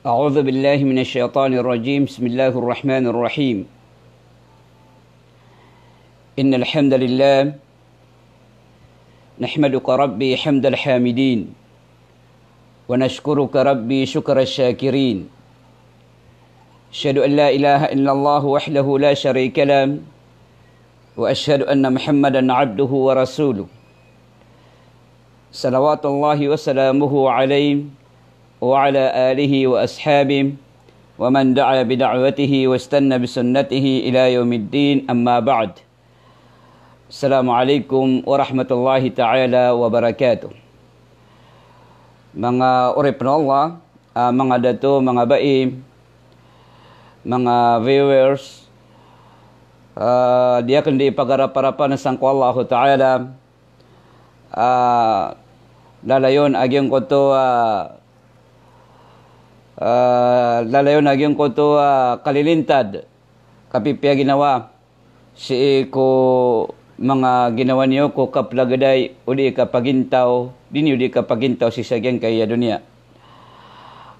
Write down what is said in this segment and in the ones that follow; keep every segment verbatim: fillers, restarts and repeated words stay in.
أعوذ بالله من الشيطان الرجيم. بسم الله الرحمن الرحيم. إن الحمد لله، نحمدك ربي حمد الحامدين، ونشكرك ربي شكر الشاكرين. أشهد أن لا إله إلا الله وحده لا شريك له، وأشهد أن محمدا عبده ورسوله. صلوات الله وسلامه عليه وعلى آله وأصحابه ومن دعا بدعوته واستنى بسنته إلى يوم الدين، أما بعد. Assalamu alaikum warahmatullahi ta'ala wabarakatuh. Manga oripn o Allah, ah, manga dato, manga bai, manga viewers, ah, di akn di pagaraparapan sangko Allahu Ta'ala, ah, lalayon a giyangkoto, ah, ah, lalayon a giyangkoto, ah, kalilintad, kapipiya ginawa, sii ko manga ginawa niyo ko kaplagday o di kapagintaw, di niyo di kapagintaw sii sa giyangkaya doniya.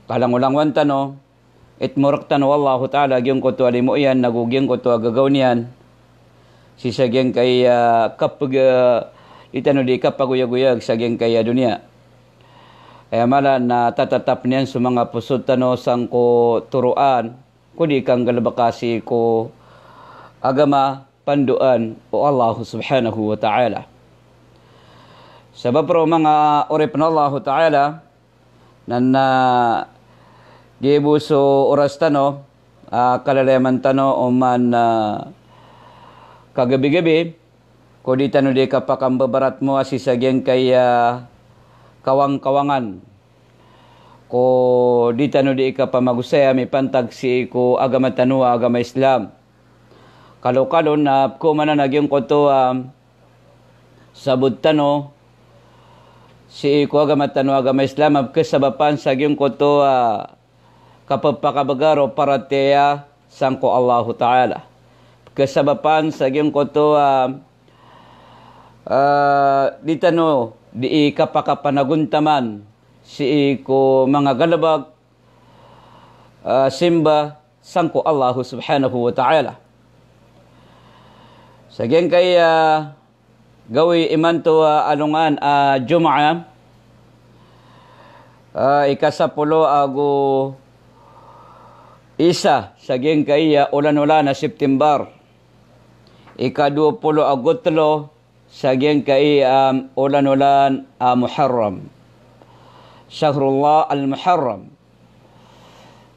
Kalangolangowan tano, itmorok tano o Allahu Ta'ala giyangkoto a limo iyan, nago giyangkoto a gagaw niyan, sii sa giyangkaya kapg-, di tano di kapagoyagoyag sa giyangkaya doniya. Aya mala na tatatap niyan so manga poso tano sangko toroan, ko di kanggalbka sii ko agama pandoan o Allah Subhanahu wa Ta'ala. Sabap roo manga oripn o Allahu Ta'ala, na, na giya bo so oras tano, ah, kalalayaman tano oman, ah, kagabigabi, ko di tano di kapakambabaratmowa sii sa giyangkaya kawangkawangan, ko di tano di kapamagosaya mipantag sii ko agama tano a agama Islam. Kalokalo na pkhaoma na giyangkoto a sabot tano sii ko agama tano a agama Islam a pkhasabapan sa giyangkoto a kapphakabgar o paratiyaya sangko Allahu Ta'ala. Pkhasabapan sa giyangkoto a, ah, di tano di kapakapanagontaman sii ko manga galbk, ah, simba sangko Allahu Subhanahu wa Ta'ala. Sa giyangkaya gawii imanto a alongan a Jumaah, ah, ikasapolo ago isa sa giyangkaya olan-olan a September, ikadowa polo ago tlo sa giyangkaya, um, olan-olan a Muharram. Shahrullah al-Muharram.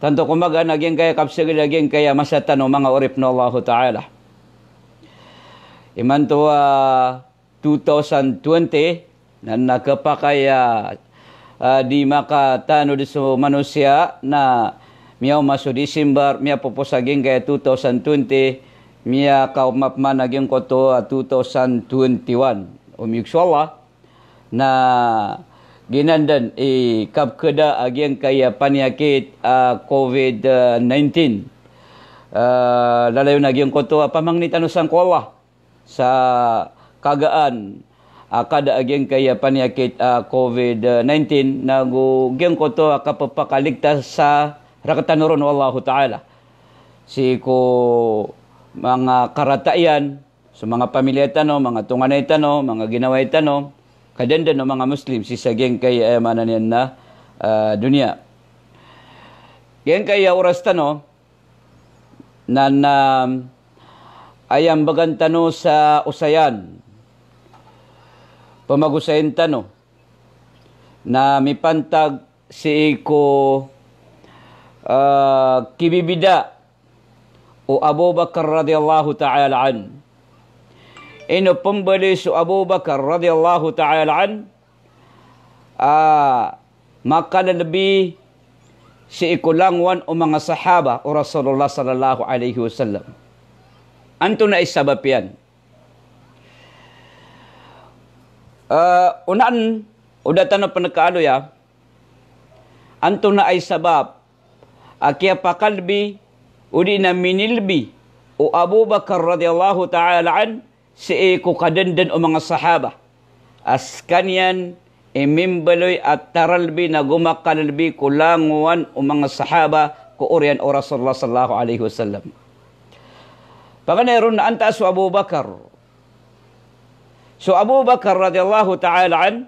Tanto ko magaan a giyangkaya kapsagad a giyangkaya masa tano manga oripn o Allahu Ta'ala. Imanto a two thousand twenty, na, na khapakay a, ah, di makatanod so manosiya na miyaoma so December, miyapoposa giyangkaya two thousand twenty, miyakaoma pman a giyangkoto a two thousand twenty-one. Omiyog so Allah, na giyanan dn i kapkhada a giyangkaya paniyakit a covid nineteen. Ah, lalayon a giyangkoto a pamangni tano sangko Allah sa kagaan a kada a giyangkaya paniyakit a covid nineteen, nago giyangkoto a kapphakaligtas sa rktano ron o Allahu Ta'ala sii ko manga karata iyan, so manga pamilya tano, manga tonganay tano, manga ginawai tano, kadndn o manga Muslim sii sa giyangkaya, eh, maana niyan na, ah, doniya. Giyangkaya oras tano, na, na aya mbagan tano sa osayan, pamagosayin tano, na mipantag sii ko, ah, kibibida o Abu Bakar radhiyallahu ta'ala anhu. Ino pmbaloy so Abu Bakar radhiyallahu ta'ala anhu a makalelebi sii ko langowan o manga sahaba o Rasulullah sallallahu alaihi wasallam. Antonaa i sabap iyan? Eh, onaan o da tano pn kaaloya, antonaa i sabap a kiyapakalbi odi na minilbi o Abu Bakar radhiyallahu ta'ala anhu sii ko kadndn o manga sahaba a skaniyan i mimbaloy a taralbi nago makalbi ko langowan o manga sahaba ko oriyan o Rasulullah sallallahu alaihi wasallam. Paganay ron na antaa so Abu Bakar. So Abu Bakar radhiyallahu ta'ala anhu,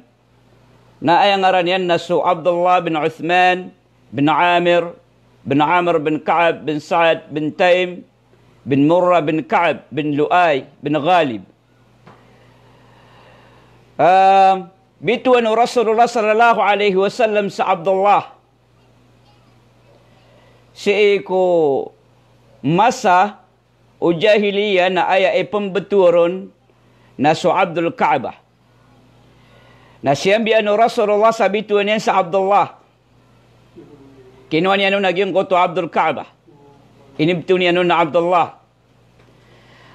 na aya ngaran iyan na so Abdullah bin Uthman bin Amir bin Amr bin Ka'ab bin Sa'ad bin Taym bin Murrah bin Ka'ab bin Lu'ay bin Ghalib. Ah, bitowan o Rasulullah sallallahu alaihi wasallam sa Abdullah. Sii ko masa o jahiliya na aya i pembetowan ron na so Abdul Ka'bah. Na siyambiyan o Rasulullah sa bitowan iyan sa Abdullah. Kinowa niyan on a giyangkoto a Abdul Ka'bah. Inibetowan iyan on na Abdullah.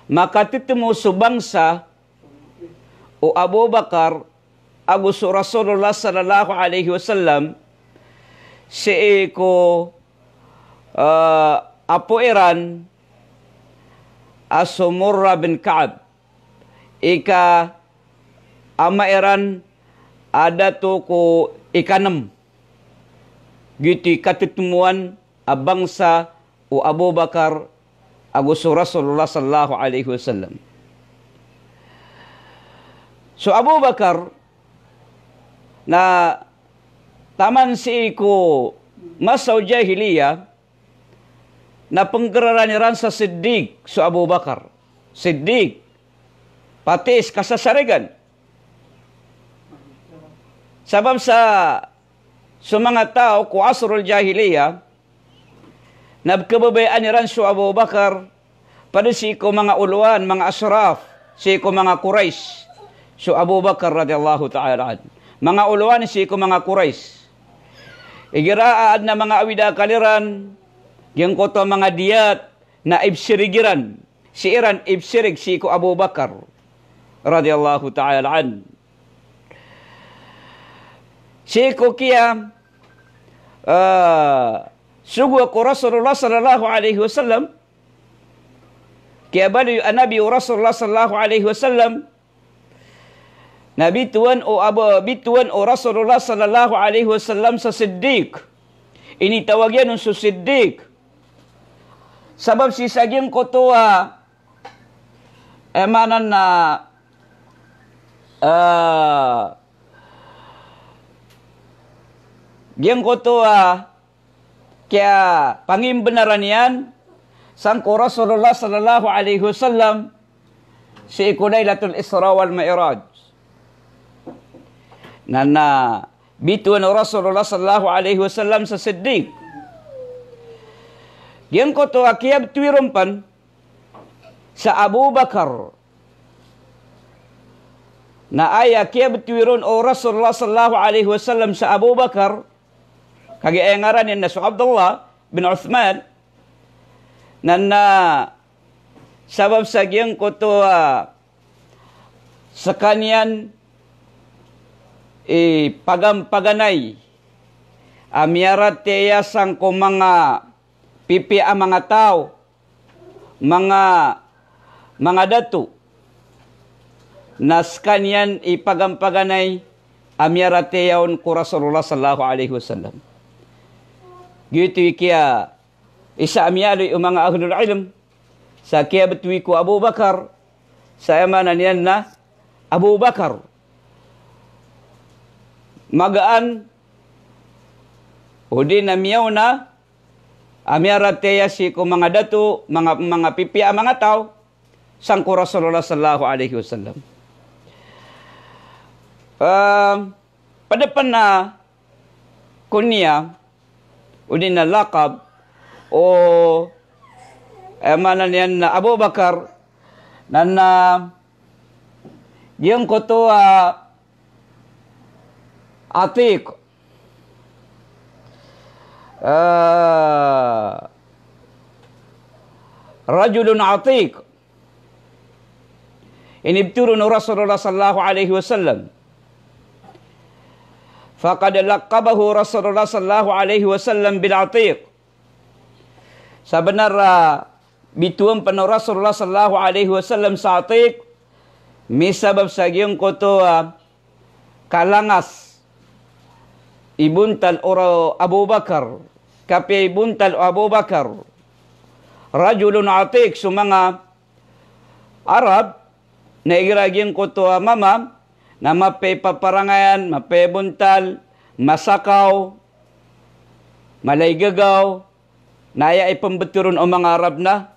Makatetemo so bangsa o Abu Bakar ago so Rasulullah sallallahu alaihi wasallam sii ko, eh, apo iran a so Murrah bin Ka'ab. Ika ama iran a dato ko ikanem. Giyoto i katetemowan a bangsa o Abu Bakar ago so Rasulullah sallallahu alaihi wasallam. So Abu Bakar na taman sii ko masa o jahiliya, na penggeraran iran sa Siddiq so Abu Bakar. Siddiq, patis kasasarigan. Sabab sa so manga taw ko asrul jahiliya, na kebabayaan iran so Abu Bakar, pd sii ko manga olowan, manga ashraf, sii ko manga Quraysh, so Abu Bakar radhiyallahu ta'ala anhu. Manga olowan sii ko manga Quraysh. Igira a adn a manga awid a akal iran, giyangkoto a manga diyat, na ibsirig iran. Sii ran ibsirig sii ko Abu Bakar radhiyallahu ta'ala anhu. Sii ko kiya, eh, sogo ko Rasulullah sallallahu alaihi wasallam, kiyabaloy a Nabi o Rasulullah sallallahu alaihi wasallam, na bitowan o Abu, bitowan o Rasulullah sallallahu alaihi wasallam sa Siddiq. Initawag iyan on so Siddiq. Sabab sii sa giyangkoto a, eh, maana na, eh, giyangkoto a kiyapangimbenaran iyan sangko Rasulullah sallallahu alaihi wasallam sii ko Lailatul Isra wal Mi'raj. Na, na bitowan o Rasulullah sallallahu alaihi wasallam sa Siddiq. Giyangkoto a kiyabetowi ron pn sa Abu Bakar. Na aya kiyabetowi ron o Rasulullah sallallahu alaihi wasallam sa Abu Bakar, kagiya aya ngaran iyan na so Abdullah bin Uthman, na, na sabab sa giyangkoto a sekaniyan i pagampaganay a miyaratiyaya sangko manga pipiya a manga taw, manga, manga dato, na sekaniyan i pagampaganay a miyaratiyaya on ko Rasulullah sallallahu alaihi wasallam. Giyoto i kiya isa a miyaaloy o manga ahlul ilm sa kiyabetowi ko Abu Bakar, sa aya maana niyan na Abu Bakar magaan odi na miyaona a miyaratiyaya sii ko manga dato, manga, manga pipiya a manga taw, sangko Rasulullah sallallahu alaihi wasallam. Em, pd pn a kunya, odi na lakab o, eh, maana niyan na Abu Bakar, na, na giyangkoto a Atiq. Ah, rajulun Atiq. Inibetowi ron o Rasulullah sallallahu alaihi wasallam. Faqad laqqabahu Rasulullah sallallahu alaihi wasallam bil Atiq. Sabenar a bitowan pn o Rasulullah sallallahu alaihi wasallam sa Atiq, misabab sa giyangkoto a, ah, kalangas ibontal o Abu Bakar, kapiya ibontal o Abu Bakar, rajulun atiq, so manga Arab na igira giyangkoto a mama na mapiya i paparangayan, mapiya i bontal, masakaw, mala i gagaw, na aya i pembetoron o manga Arab na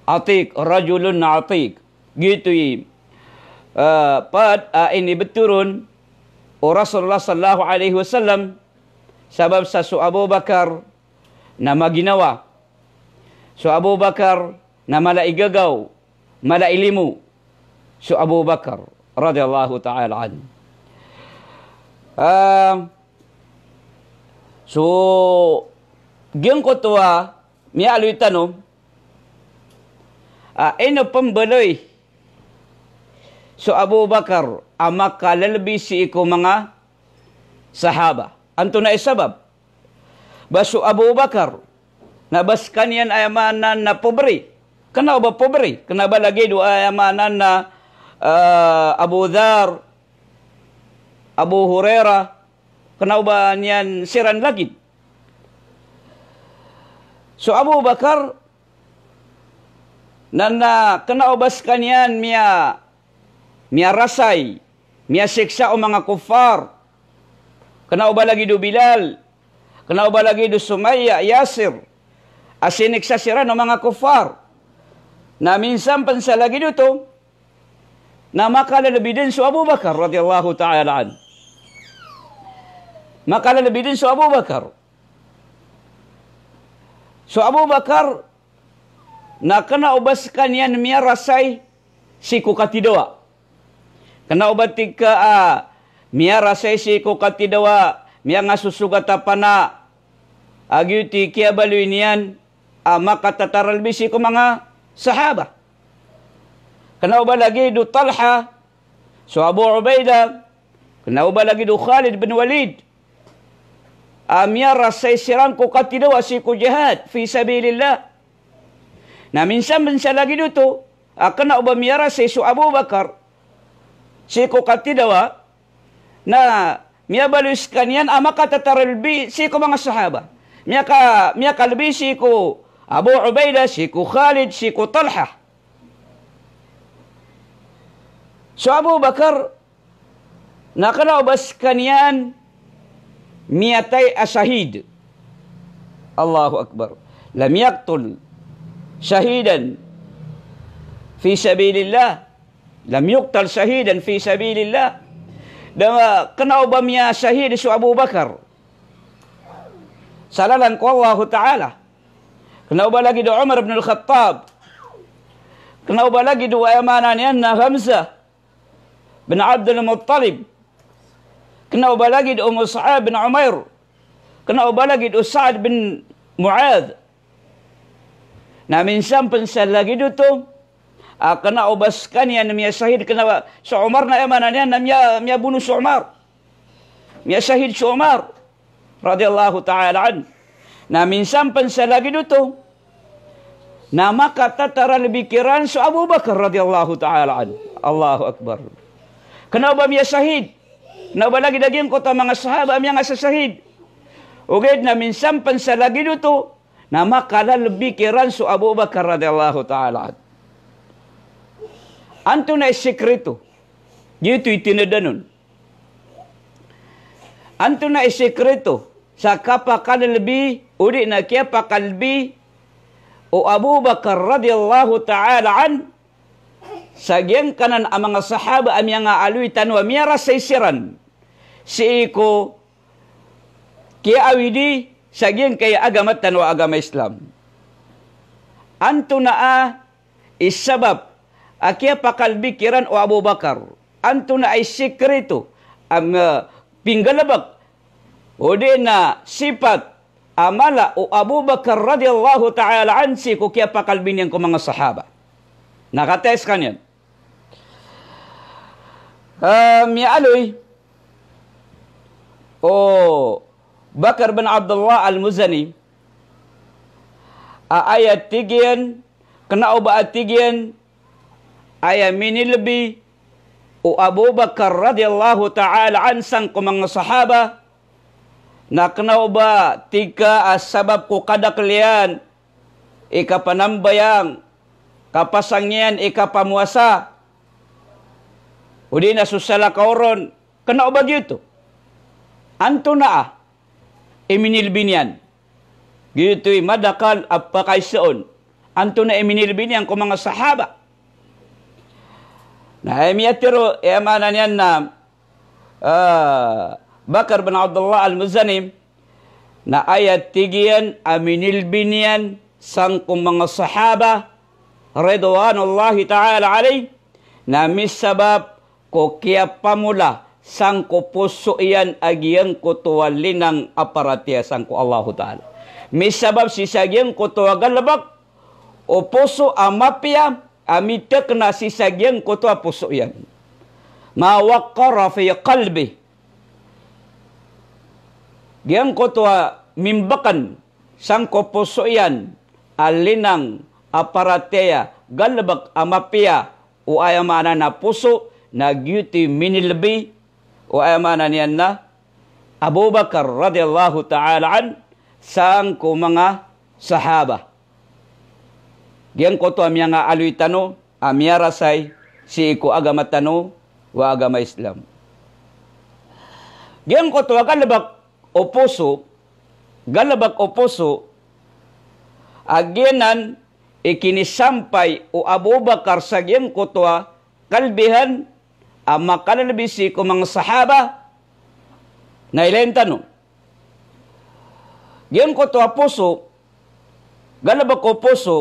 atiq, rajulun atiq. Giyoto i, eh, pad a inibetoron o Rasulullah sallallahu alaihi wasallam, sabap sa so Abu Bakar na maginawa. So Abu Bakar na mala i gagaw, mala i limo. So Abu Bakar radhiyallahu ta'ala anhu. Ah, so giyangkoto a miyaaloy tano, ah, ino pembaloy so Abu Bakar a makalelebi sii ko manga sahaba. Antonaa i sabap? Ba so Abu Bakar na ba sekaniyan aya maana na pobre. Kena o ba pobre. Kena o ba lagid o aya maana na, eh, Abu Dhar, Abu Hurairah. Kena o ba niyan siran lagid. So Abu Bakar na, na kena o ba sekaniyan miya, miyarasay, miyasiksa o manga kuffar. Kena o ba lagid o Bilal, kena o ba lagid o Sumayya, Yasir, a siniksa siran o manga kuffar. Na minsan pen sa lagid oto, na makalelebi den so Abu Bakar radhiyallahu ta'ala anhu. Makalelebi den so Abu Bakar. So Abu Bakar na kena o ba sekaniyan miyarasay sii ko katidawa. Kena o ba tig ka a miyarasay sii ko katidawa, miyangasosogat a pana, a giyoto i kiyabaloy niyan a makatataralbi sii ko manga sahaba. Kena o ba lagid o Talha, so Abu Ubaidah, kena o ba lagid o Khalid bin Walid, a miyarasay siran ko katidawa sii ko jihad fi sabilillah. Na minsan pen sa lagid oto, a kena o ba miyarasay so Abu Bakar sii ko katidawa, na miyabaloy sekaniyan a makatataralbi sii ko manga sahaba. Miyaka, miyakalbi sii ko Abu Ubaidah, sii ko Khalid, sii ko Talha. So Abu Bakar na kena o ba sekaniyan miyatay a shahid. Allahu Akbar. Lam yaqtul shahidan fi sabilillah. Lam yuqtal shahidan fi sabilillah. Da kena o ba miyashahid so Abu Bakar sa lalan ko Allahu Ta'ala. Kena o ba lagid o Umar bin Al-Khattab. Kena o ba lagid o aya maana niyan na Hamzah bin Abdul Muttalib. Kena o ba lagid o Mus'ab bin Umair. Kena o ba lagid o Sa'd bin Mu'adh. Na minsan pen sa lagid oto, a kena o ba sekaniyan miyashahid, kena o ba so Umar na aya maana niyan na miya, miyabono so Umar. Miyashahid so Umar radhiyallahu ta'ala anhu. Na minsan pen sa lagid oto, na makatataralbi kiran so Abu Bakar radhiyallahu ta'ala anhu. Allahu Akbar. Kena o ba miyashahid. Kena o ba lagid a giyangkoto a manga sahaba a miyangasashahid. Ogaid na minsan pen sa lagid oto, na makalalbi kiran so Abu Bakar radhiyallahu ta'ala anhu. Antonaa i sikreto? Giyoto i tinadanon. Antonaa i sikreto sa kapakalbi, odi na kiyapakalbi o Abu Bakar radhiyallahu ta'ala anhu sa giyangkanan a manga sahaba a miyangaaloy tano a miyarasay siran sii ko kiyaawidi sa giyangkai a agama tano a agama Islam? Antonaa i sabap a kiyapakalbi kiran o Abu Bakar? Antonaa i sikreto a, eh, pinggalebek odi na sipat a mala o Abu Bakar radhiyallahu ta'ala anhu sii ko kiyapakalbi niyan ko manga sahaba? Na kataya sekaniyan. Ah, miyaaloy o Bakar bin Abdullah Al-Muzani a aya tig iyan, kena o ba a tig iyan, aya minilbi o Abu Bakar radhiyallahu ta'ala anhu sangko manga sahaba, Na kna o ba tig ka a sabap ko kadakl iyan i kapanambayang, kapasang iyan i kapamowasa, odi na so salakaw ron, kna o ba giyoto. Antonaa i minilbi niyan? Giyoto i madakl a pakaiza on. Antonaa i minilbi niyan ko manga sahaba? Na aya miyatharo, aya maana niyan na, ah, Bakr bin Abdullah Al-Muzani, na aya tig iyan a minilbi niyan sangko manga sahaba, ridwanullahi ta'ala alayhim, na misabap ko kiyapamola sangko poso iyan a giyangkoto a linang a paratiyaya sangko Allahu Ta'ala. Misabap sii sa giyangkoto a galbk o poso a mapiya a mitakna sii sa giyangkoto a poso iyan. Ma waqqara fi qalbi. Giyangkoto a mimbakn sangko poso iyan a linang a paratiyaya, galbk a mapiya, o aya maana na poso, na giyoto i minilbi, o aya maana niyan na Abu Bakar radiyallahu ta'ala anhu, sangko manga sahaba. Giyangkoto a miyangaaloy tano a miyarasay sii ko agama tano a agama Islam. Giyangkoto a galbk o poso, galbk o poso, a giyanan i kinisampay o Abu Bakar sa giyangkoto a kalbihan a makalbi sii ko manga sahaba, na ilay tano. Giyangkoto a poso, galbk o poso,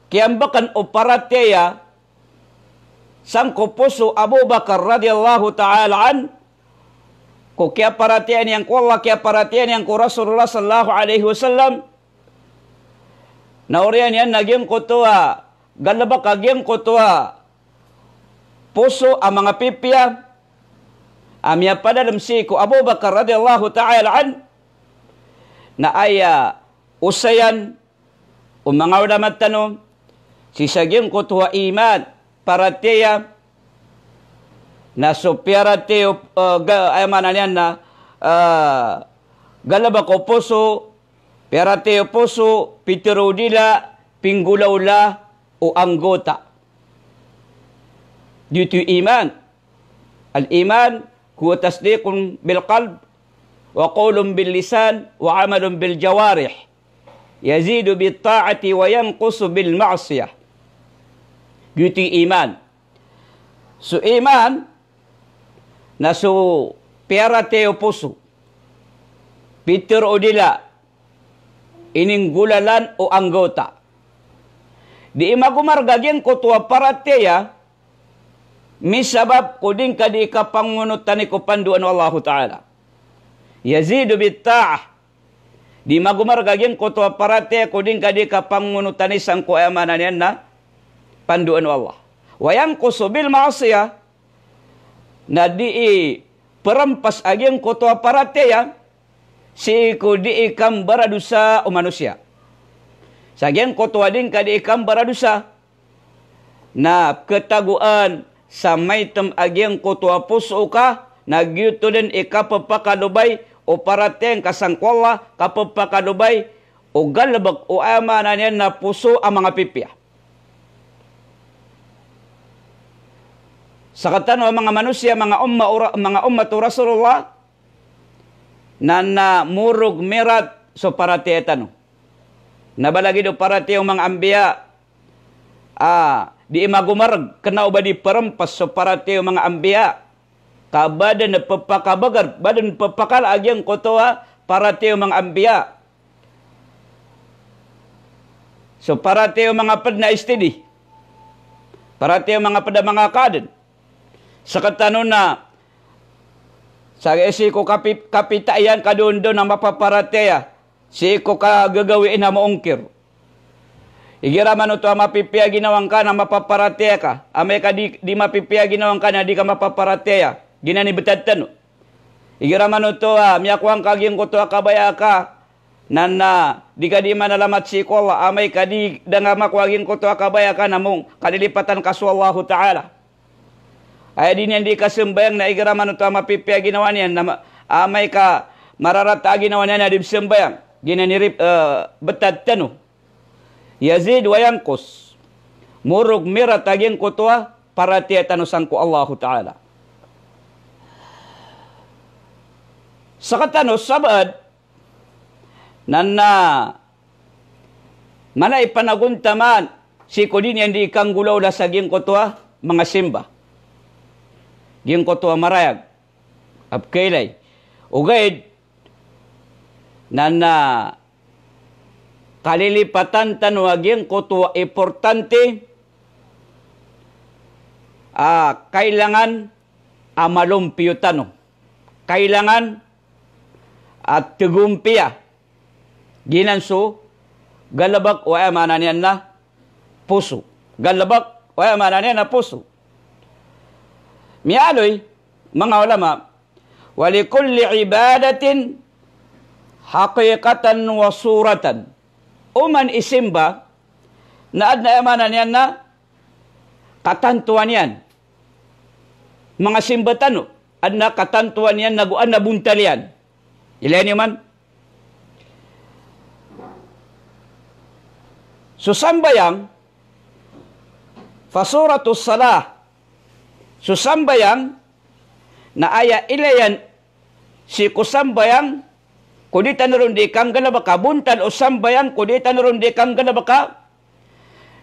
kiyambakn o paratiyaya sangko poso Abu Bakar radiyallahu ta'ala anhu, ko kiyaparatiyaya niyan ko Allah, kiyaparatiyaya niyan ko Rasulullah sallallahu alayhi wasallam. Na oriyan iyan na giyangkoto a galbk a giyangkoto a poso a manga pipiya a miyapadalm sii ko Abu Bakar radiyallahu ta'ala anhu, na aya osayan o manga ulama tano sii sa giyangkoto a iman, paratiyaya, na so piyaratiyaya o, eh, ga-, aya maana niyan na, eh, galbk o poso, piyaratiyaya o poso, pitharo o dila, pinggolawla o anggota. Giyoto i iman. Al-iman huwa tasdiqun bil qalb, wa qawlun bil lisan, wa amalun bil jawarih. Yazidu bit ta'ati wa yanqusu bil ma'siyah. Giyoto i iman. So iman na so piyaratiyaya o poso, pitharo o dila, ininggolalan o anggota. Di magomarg a giyangkoto a paratiyaya, misabap ko di ngka di kapangonotani ko pandoan o Allahu Ta'ala. Yazidu bit ta'ah. Di magomarg a giyangkoto a paratiyaya ko di ngka di kapangonotani sangko aya maana niyan na pandoan o Allah. Wa yanqusu bil ma'siyah. Na di i prmpas a giyangkoto a paratiyaya sii ko di i kambaradosa o manosiya. Sa giyangkoto a di ngka di i kambaradosa, na ketagoan sa maitem a giyangkoto a poso ka, na giyoto den i kapepakalobay o paratiyaya ngka sangko Allah, kapepakalobay o galebek o aya maana niyan na poso a manga pipiya. Sekatano a manga manosiya, manga umma o Ra-, manga ummat o Rasulullah, na, na morog mirat so paratiyaya tano. Na ba lagid o paratiyaya o manga anbiya, a, di magomareg, kena o ba di perempas so paratiyaya o manga anbiya. Ka ba den pepakabeger, ba den pepakala a giyangkoto a paratiyaya o manga anbiya. So paratiyaya o manga ped na S T D. Paratiyaya o manga ped a manga kaden. Sekatano na, sa-, sii ko kapi-, kapita iyan ka dondo na mapaparatiyaya. Sii ko kagagawii na maongkir. Igira man oto a mapipiya ginawa ngka na mapaparatiyaya ka. Amay ka di, di mapipiya ginawa ngka na di ka mapaparatiyaya. Giyanan i betad tano. Igira man oto a miyakowa ngka giyangkoto a kabaya ka, na, na di ka di manalamat sii ko Allah. Amay ka di da ngka makowa giyangkoto a kabaya ka na mong kalilipatan ka so Allahu Ta'ala. Aya di niyan di kasembayang na igira man oto a mapipiya ginawa niyan na ma-, amay ka mararata a ginawa niyan a di pzambayang. Giyanan i rip-, eh, betad tano. Yazid wa yanqus. Morok miyarat a giyangkoto a paratiyaya tano sangko Allahu Ta'ala. Sekatano sabaad, na, na mala i panagontaman sii ko di niyan di kanggolawla sa giyangkoto a manga simba. Giyangkoto a marayag a pkaylay. Ogaid na, na kalilipatan tano a giyangkoto a importante a kailangan a malompiyo tano. Kailangan a tegompiya. Giyanan so galebek o aya maana niyan na poso. Galebek o aya maana niyan na poso. Miyaaloy manga ulama, "Wa li kulli ibadatin haqiqatan wa suratan." Oman i simba na aden a aya maana niyan na katantowan iyan. Manga simba tano, aden a katantowan iyan nago aden a bontal iyan. Ilaya niyo man. So sambayang, fa suratus salah. So sambayang, na aya ilayan sii ko sambayang, ko di tano ron di kanggalebeka, bontal o sambayang, ko di tano ron di kanggalebeka,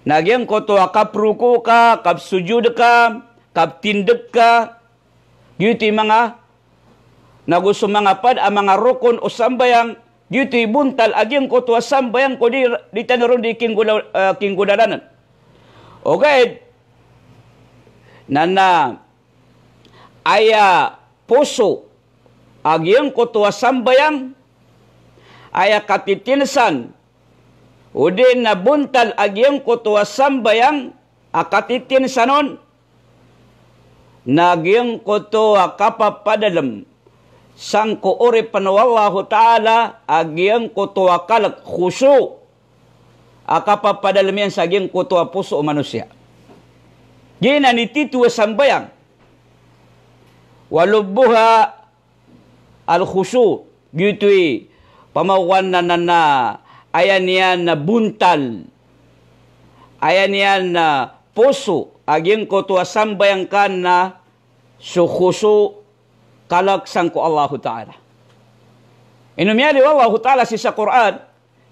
na giyangkoto a kaproko ka, kapsojod ka, kaptindeg ka, giyoto i manga, nago so manga pad a manga rokon o sambayang, giyoto i bontal a giyangkoto a sambayang ko di, di tano ron di kinggola-, eh, kinggolalanen. Ogaid na, na aya poso a giyangkoto a sambayang, aya katitinsan, odi na bontal a giyangkoto a sambayang, a katitinsan on, na giyangkoto a kapapadalem sangko oripen o Allahu Ta'ala a giyangkoto a kalek, khushu', a kapapadalem iyan sa giyangkoto a poso o manosiya. Giyanan i titho a sambayang. Wa lubbuha al-khushu', giyoto i pamawanan na, na aya niyan na bontal, aya niyan na poso a giyangkoto a sambayang ka na so khushu', kalek sangko Allahu Ta'ala. Ino miyaaloy o Allahu Ta'ala sii sa Qur'an,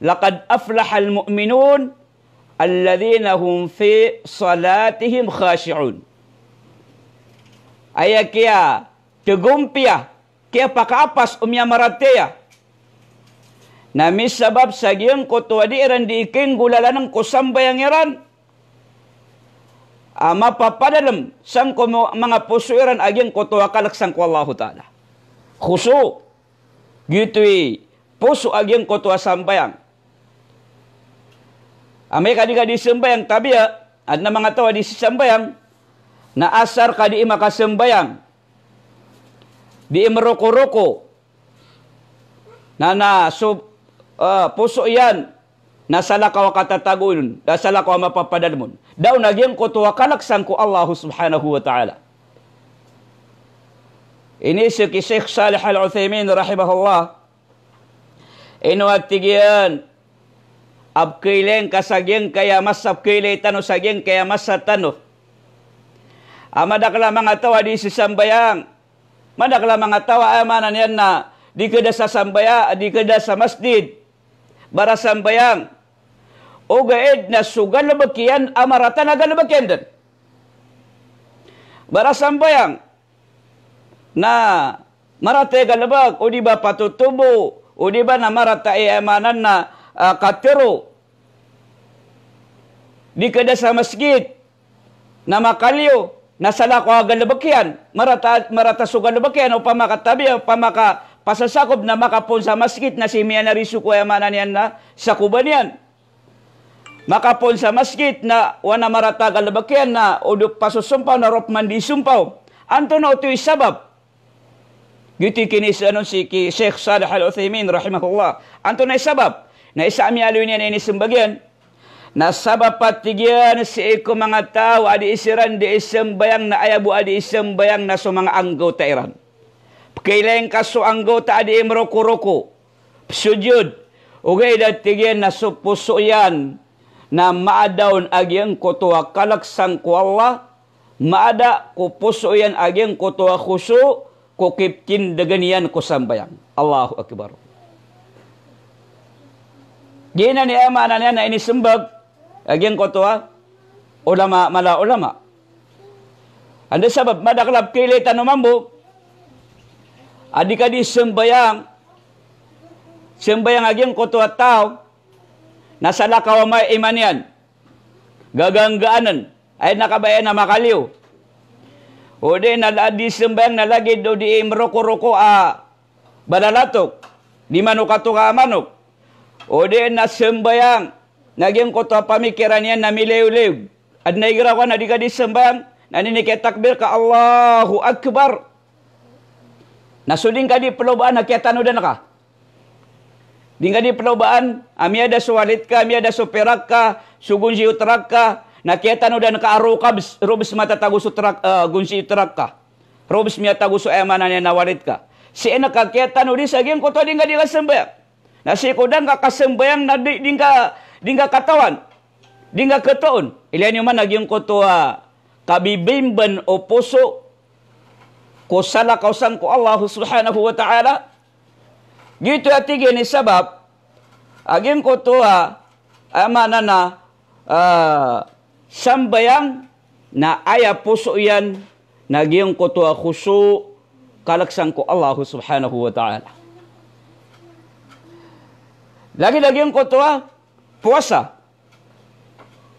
"Laqad aflahal mu'minun alladhina hum fi salatihim khashi'un." Aya kiyategompiya, kiyapakaapas o miyamaratiyaya na misabap sa giyangkoto a di iran di ikinggolalanen ko sambayang iran a mapapadalem sangko mo-, manga poso iran a giyangkoto a kalek sangko Allahu Ta'ala. Khushu', giyoto i poso a giyangkoto a sambayang. Amay ka di ka di sambayang, tabiya, aden a manga taw a di sambayang, na asar ka di makasambayang, di merokoroko, na, na so, eh, poso iyan na salakaw a katatagoon, na salakaw a mapapadalem on. Da on a giyangkoto a kalek sangko Allahu Subhanahu wa Ta'ala. Iniiza ki Sheikh Salih Al-Uthaymin rahimahullah, ino a tig iyan a pkhaylay ngka sa giyangkaya masa, pkhaylay tano sa giyangkaya masa tano, a madakel a manga taw a di sambayang, madakel a manga taw a aya maana niyan na di keda sa sambaya-, di keda sa masjid, barasambayang. Ogaid na so galebek iyan a marata na galebek iyan den. Barasambayang na marata i galebek, o di ba patotobo, o di ba na marata i aya maana na, ah, katero. Di keda sa masjid na makaliyo, na salakaw a galebek iyan, marata, marata so galebek iyan, opama ka tabiya, opama ka pasasakob na makapoon sa masjid na si miyanari so ko aya maana niyan na sakoban iyan. Makapoon sa masjid na wana marata a galebek iyan na o di pasosompaw na rop man di sompaw. Antonaa oto i sabap? Giyoto i kiniiza on sii ki Sheikh Salih Al-Uthaymin rahimahullah. Antonaa i sabap? Na isa a miyaaloy niyan a inisembag iyan na sabap a tig iyan sii ko manga taw a di siran di sambayang na aya bo a di sambayang na so manga anggawta iran. Kailay ngka so anggawta a dii mrokoroko, psojod. Ogaid a tig iyan na so poso iyan na maada on a giyangkoto a kalk sangko Allah, maada ko poso iyan a giyangkoto a khusu, ko kiptindgn iyan ko sambayang. Allahu Akbar. Giyanan i aya maana niyan na inismbag a giyangkoto a ulama, mala a ulama. Anda sabap madakl a pkailay tano mambo a di ka di sambayang, sambayang a giyangkoto a taw na salakaw a maya i iman iyan, gaganggaann, aya na kabaya na makaliyo. O di na la-, di sambayang na lagid o dii mrokoroko a balalatok, di manokatoka a manok. O di na sambayang na giyangkoto a pamikiran iyan na milayolay. Adn a igira ko na di ka di sambayang, na ini kiyatakbir ka Allahu Akbar, na so di ngka di plobaan na kiyatanodan ka. Di ngka di plobaan a miyada so walid ka, miyada so pirak ka, so gonsi o trak ka, na kiyatanodan ka a robs, robs matatago so trak, ah, gonsi o trak ka. Robs miyatago so aya maana niyan na walid ka. Sii na ka kiyatanodi sa giyangkoto a di ngka di kasambayang. Na sii ko da ngka kasambayang na di, di ngka, di ngka katawan, di ngka khatoon. Ilaya niyo man a giyangkoto a kabibimbn o poso ko salakaw sangko Allah subhanahu wa ta'ala. Giyoto a tig iyan i sabap a giyangkoto a, aya maana na, ah, sambayang na aya poso iyan na giyangkoto a khusu, kalk sangko Allah subhanahu wa ta'ala. Lagid a giyangkoto a powasa.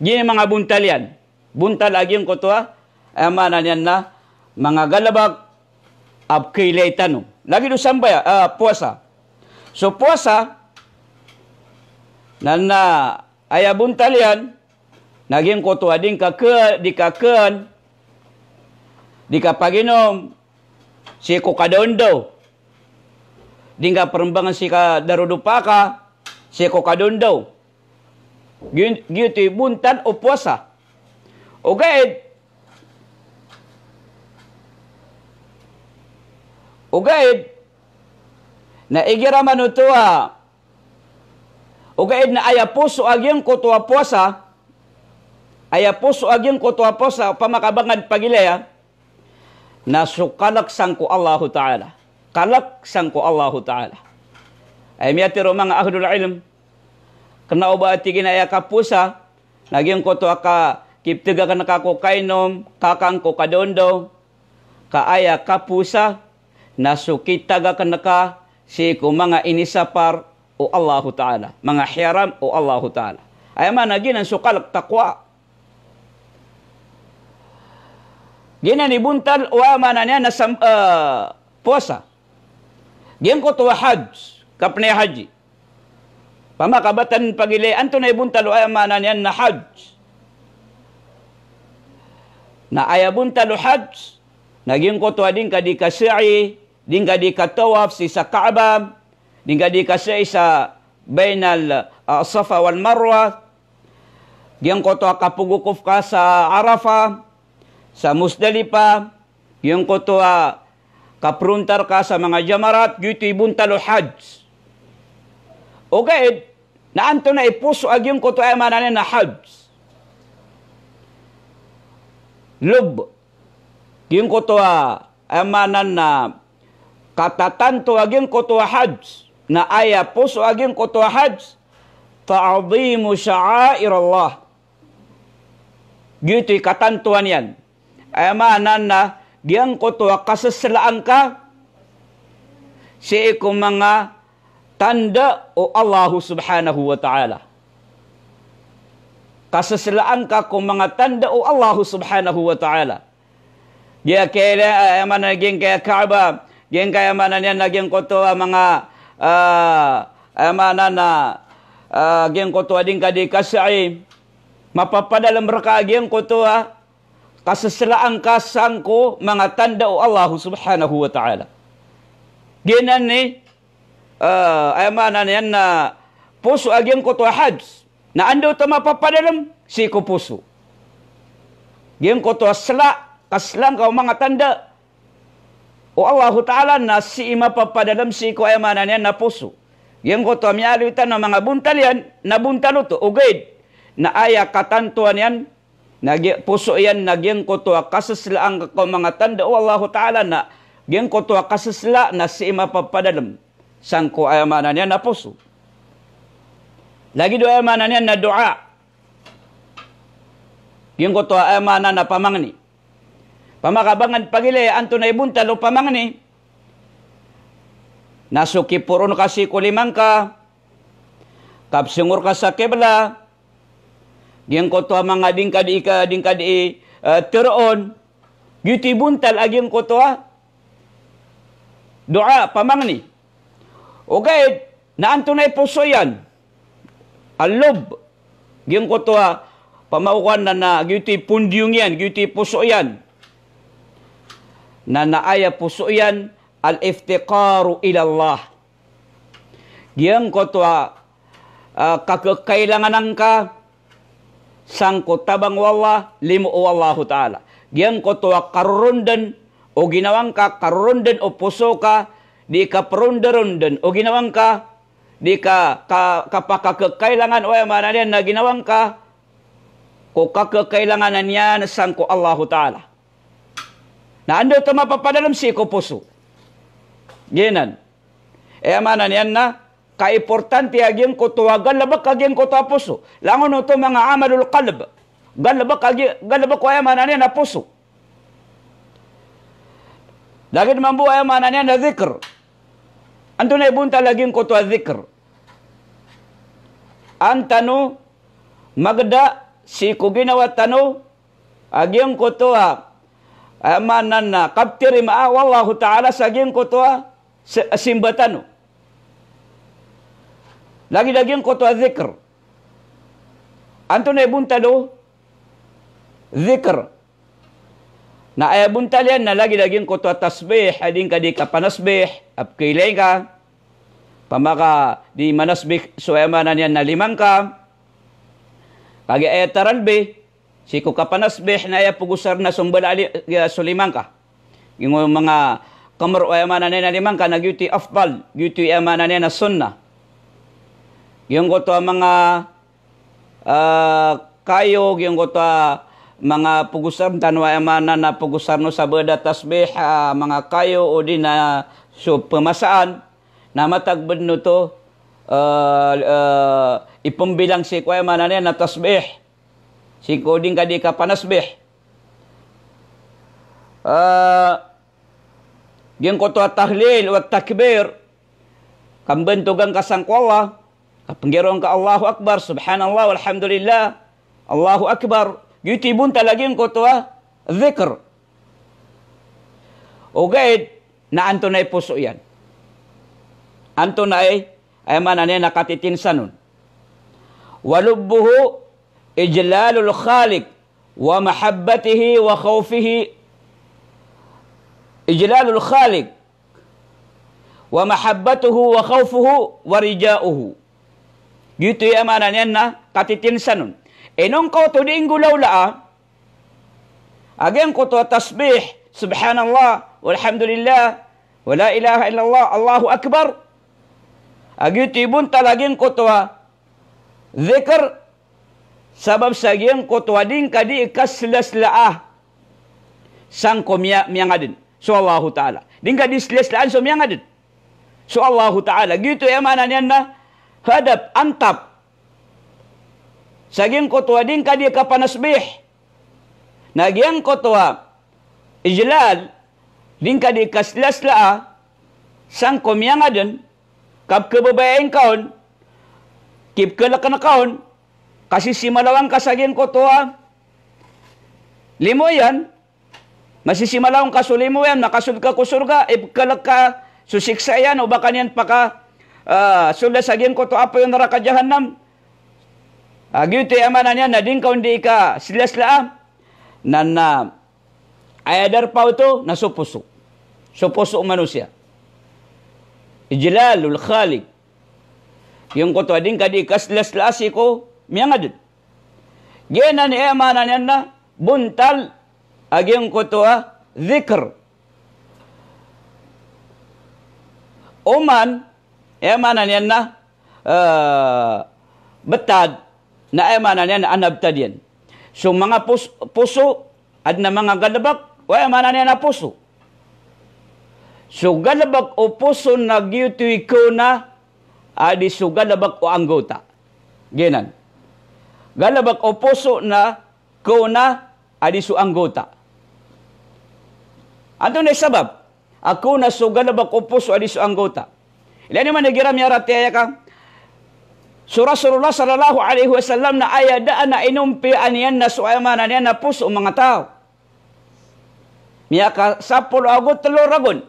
Giya i manga bontal iyan. Bontal a giyangkoto a, aya maana niyan na manga galbk a pkailay tano. Lagid o sambaya-, ah, powasa. So powasa na, na aya bontal iyan na giyangkoto a di ngka kha-, di ka khan, di ka paginom sii ko kadaondaw. Di ngka prmbangn sii ka darodopa ka sii ko kadaondaw. Giy-, giyoto i bontal o powasa. Ogaid, ogaid na igira man oto a, ogaid na aya poso a giyangkoto a powasa, aya poso a giyangkoto a powasa, opama ka ba ngka di pagilaya, na so kalk sangko Allahu Ta'ala. Kalk sangko Allahu Ta'ala. Aya miyatharo o manga ahlul ilm, kna o ba a tig iyan a aya kapowasa na giyangkoto a ka-, kipteg akn ka ko kainom, kakang ko kadaondaw, ka aya kapowasa na so kitag akn ka sii ko manga inisapar o Allahu Ta'ala, manga hiyaram o Allahu Ta'ala. Aya maana giyanan so kalk, taqwa. Giyanan i bontal o aya maana niyan na sam-, eh, powasa. Giyangkoto a hajj, kapnay haji. Opama ka ba tano pagilay, antonaa i bontal o aya maana niyan na hajj? Na aya bontal o hajj na giyangkoto a di ngka di kasa'i, di ngka di katawaf sii sa Kaaba, di ngka di kasa'i sa bainal, ah, Safa wal Marwa, giyangkoto a kapagwukuf ka sa Arafah, sa Muzdalifah, giyangkoto a kaprontar ka sa manga jamarat, giyoto i bontal o hajj. Ogaid na antonaa i poso a giyangkoto a aya maana niyan na hajj? Lubb. Giyangkoto a aya maana na katatanto a giyangkoto a hajj, na aya poso a giyangkoto a hajj, ta'dhimu sha'airallah. Giyoto i katantoan iyan. Aya maana na giyangkoto a kasaslaan ka sii ko manga tanda o Allahu subhanahu wa ta'ala. Kasaslaan ka ko manga tanda o Allahu subhanahu wa ta'ala. Giya kaya, aya maana giyangkaya Kaaba, giyangkaya maana niyan na giyangkoto a manga, ah, aya maana na, ah, giyangkoto a di ngka di kasa'i. Mapapadalm rka a giyangkoto a kasaslaan ka sangko manga tanda o Allahu subhanahu wa ta'ala. Giyanan i, eh, aya maana niyan na poso a giyangkoto a hajj. Na anda oto mapapadalm? Sii ko poso. Giyangkoto a sla, kaslaan ka o manga tanda o Allahu Ta'ala na sii mapapadalm sii ko aya maana niyan na poso. Giyangkoto a miyaaloy tano a manga bontal iyan, na bontal oto, ogaid na aya katantoan iyan, na gi-, poso iyan, na giyangkoto a kasaslaan ka ko manga tanda o Allahu Ta'ala, na giyangkoto a kasasla na sii mapapadalm sangko aya maana niyan na poso. Lagid o aya maana niyan na doa. Giyangkoto a aya maana na pamangni. Pamakabangan pagilaya antonaa i bontal o pamangni. Na so kiporon ka sii ko lima ngka, kapsongor ka sa kibla, giyangkoto a manga di ngka di ika, di ngka di, eh, toroon. Giyoto i bontal a giyangkoto a doa, pamangni. Ogaid na antonaa i poso iyan, a lob. Giyangkoto a pamaokan na, na giyoto i pondiyong iyan, giyoto i poso iyan. Na, na aya poso iyan, al-iftiqaru ila Allah. Giyangkoto a, ah, kakekailanganan ka sangko tabang o Allah, limo o Allahu Ta'ala. Giyangkoto a karorondn o ginawa ngka, karorondn o poso ka, di kaperondaronden o ginawa ngka, di ka, ka, kapakakekailangan o aya maana niyan na ginawa ngka ko kakekailanganan iyan sangko Allahu Ta'ala. Na anda oto mapapadalm sii ko poso. Giyanan. Aya maana niyan na kaimportante a giyangkoto a galbk a giyangkoto a poso. Langon oto manga amalul qalb. Galbk a gi-, galbk o aya maana niyan na poso. Lagid mambo aya maana niyan na dhikr. Antonaa i bontal a giyangkoto a dhikr? An tano magda sii ko ginawa tano a giyangkoto a, aya maana na kaptarimaa o Allahu Ta'ala sa giyangkoto a si-, simba tano. Lagid a giyangkoto a dhikr. Antonaa i bontal o dhikr? Na aya bontal iyan na lagid a giyangkoto a tasbih, a di ngka di kapanasbih a pkhailay ka. Pamaka di manasbih so aya maana niyan na lima ngka. Kagiya aya taralbi sii ko kapanasbih na aya pagosarn a so mbala a li-, so lima ngka. Giyoto manga kamr o aya maana niyan na lima ngka na giyoto i afdal, giyoto i aya maana niyan na sunnah. Giyangkoto a manga, ah, kayo, giyangkoto a manga pagosarn tano a aya maana na pagosarn o sa bada tasbih, ah, manga kayo odi na so pmasaan, na matag bdn oto, ah, ah, ipmbilang sii ko aya maana niyan na tasbih. Sii ko di ngka di kapanasbih. Ah, giyangkoto a tahlil wa takbir. Kambantogan ka sangko Allah. Kapnggiroon ka Allahu Akbar, Subhanallah, walhamdulillah, Allahu Akbar. Giyoto i bontal a giyangkoto a dhikr. Ogaid na antonaa i poso iyan? Antonaa i, aya maana niyan na katitinsanon? Wa lubbuhu ijlalul khaliq wa mahabbatihi wa khawfihi. Ijlalul khaliq wa mahabbatuhu wa khawfuhu wa rija'uhu. Giyoto i aya maana niyan na katitinsanon. Ino ngka oto di nggolawlaa a giyangkoto a tasbih, Subhanallah, walhamdulillah, wala ilaha illallah, Allahu Akbar. A giyoto i bontal a giyangkoto a dhikr, sabap sa giyangkoto a di ngka di kaslasla a sangko miya-, miyangadn so Allahu Ta'ala. Di ngka di slaslaan so miyangadn so Allahu Ta'ala. Giyoto i aya maana niyan na hadap, antap sa giyangkoto a di ngka di kapanasbih. Na giyangkoto a ijlal, di ngka di kaslasla a sangko miyangadn, kapkhababayai ngka on, kipkhalkn ka on, kasisimalawan ka sa giyangkoto a limo iyan, masisimalawan ka so limo iyan, makasold ka ko sorga, ipkhalk ka so siksa iyan, o ba ka niyan paka, ah, solda sa giyangkoto a apoy o naraka jahannam. Ah, giyoto i aya maana niyan na di ngka on di kaslasla a, na, na aya darpa oto na so poso. So poso o manosiya. Ijlalul khaliq. Giyangkoto a di ngka di kaslasla a sii ko miyangadn. Giyanan i aya maana niyan na bontal a giyangkoto a dhikr. Oman, aya maana niyan na, eh, btad, na aya maana niyan na anabtad iyan. So manga pos-, poso, adn a manga galbk o aya maana niyan na poso. So galbk o poso na giyoto i kaona a di so galbk o anggawta. Giyanan. Galbk o poso na kaona a di so anggawta. Antonaa i sabap a kaona so galbk o poso a di so anggawta? Ilay niyo man igira miyaratiyaya ka, so Rasulullah sallallahu alaihi wasallam na aya daan a inompiyaan iyan na so aya maana niyan na poso o manga taw. Miyakasapolo ago tlo ragon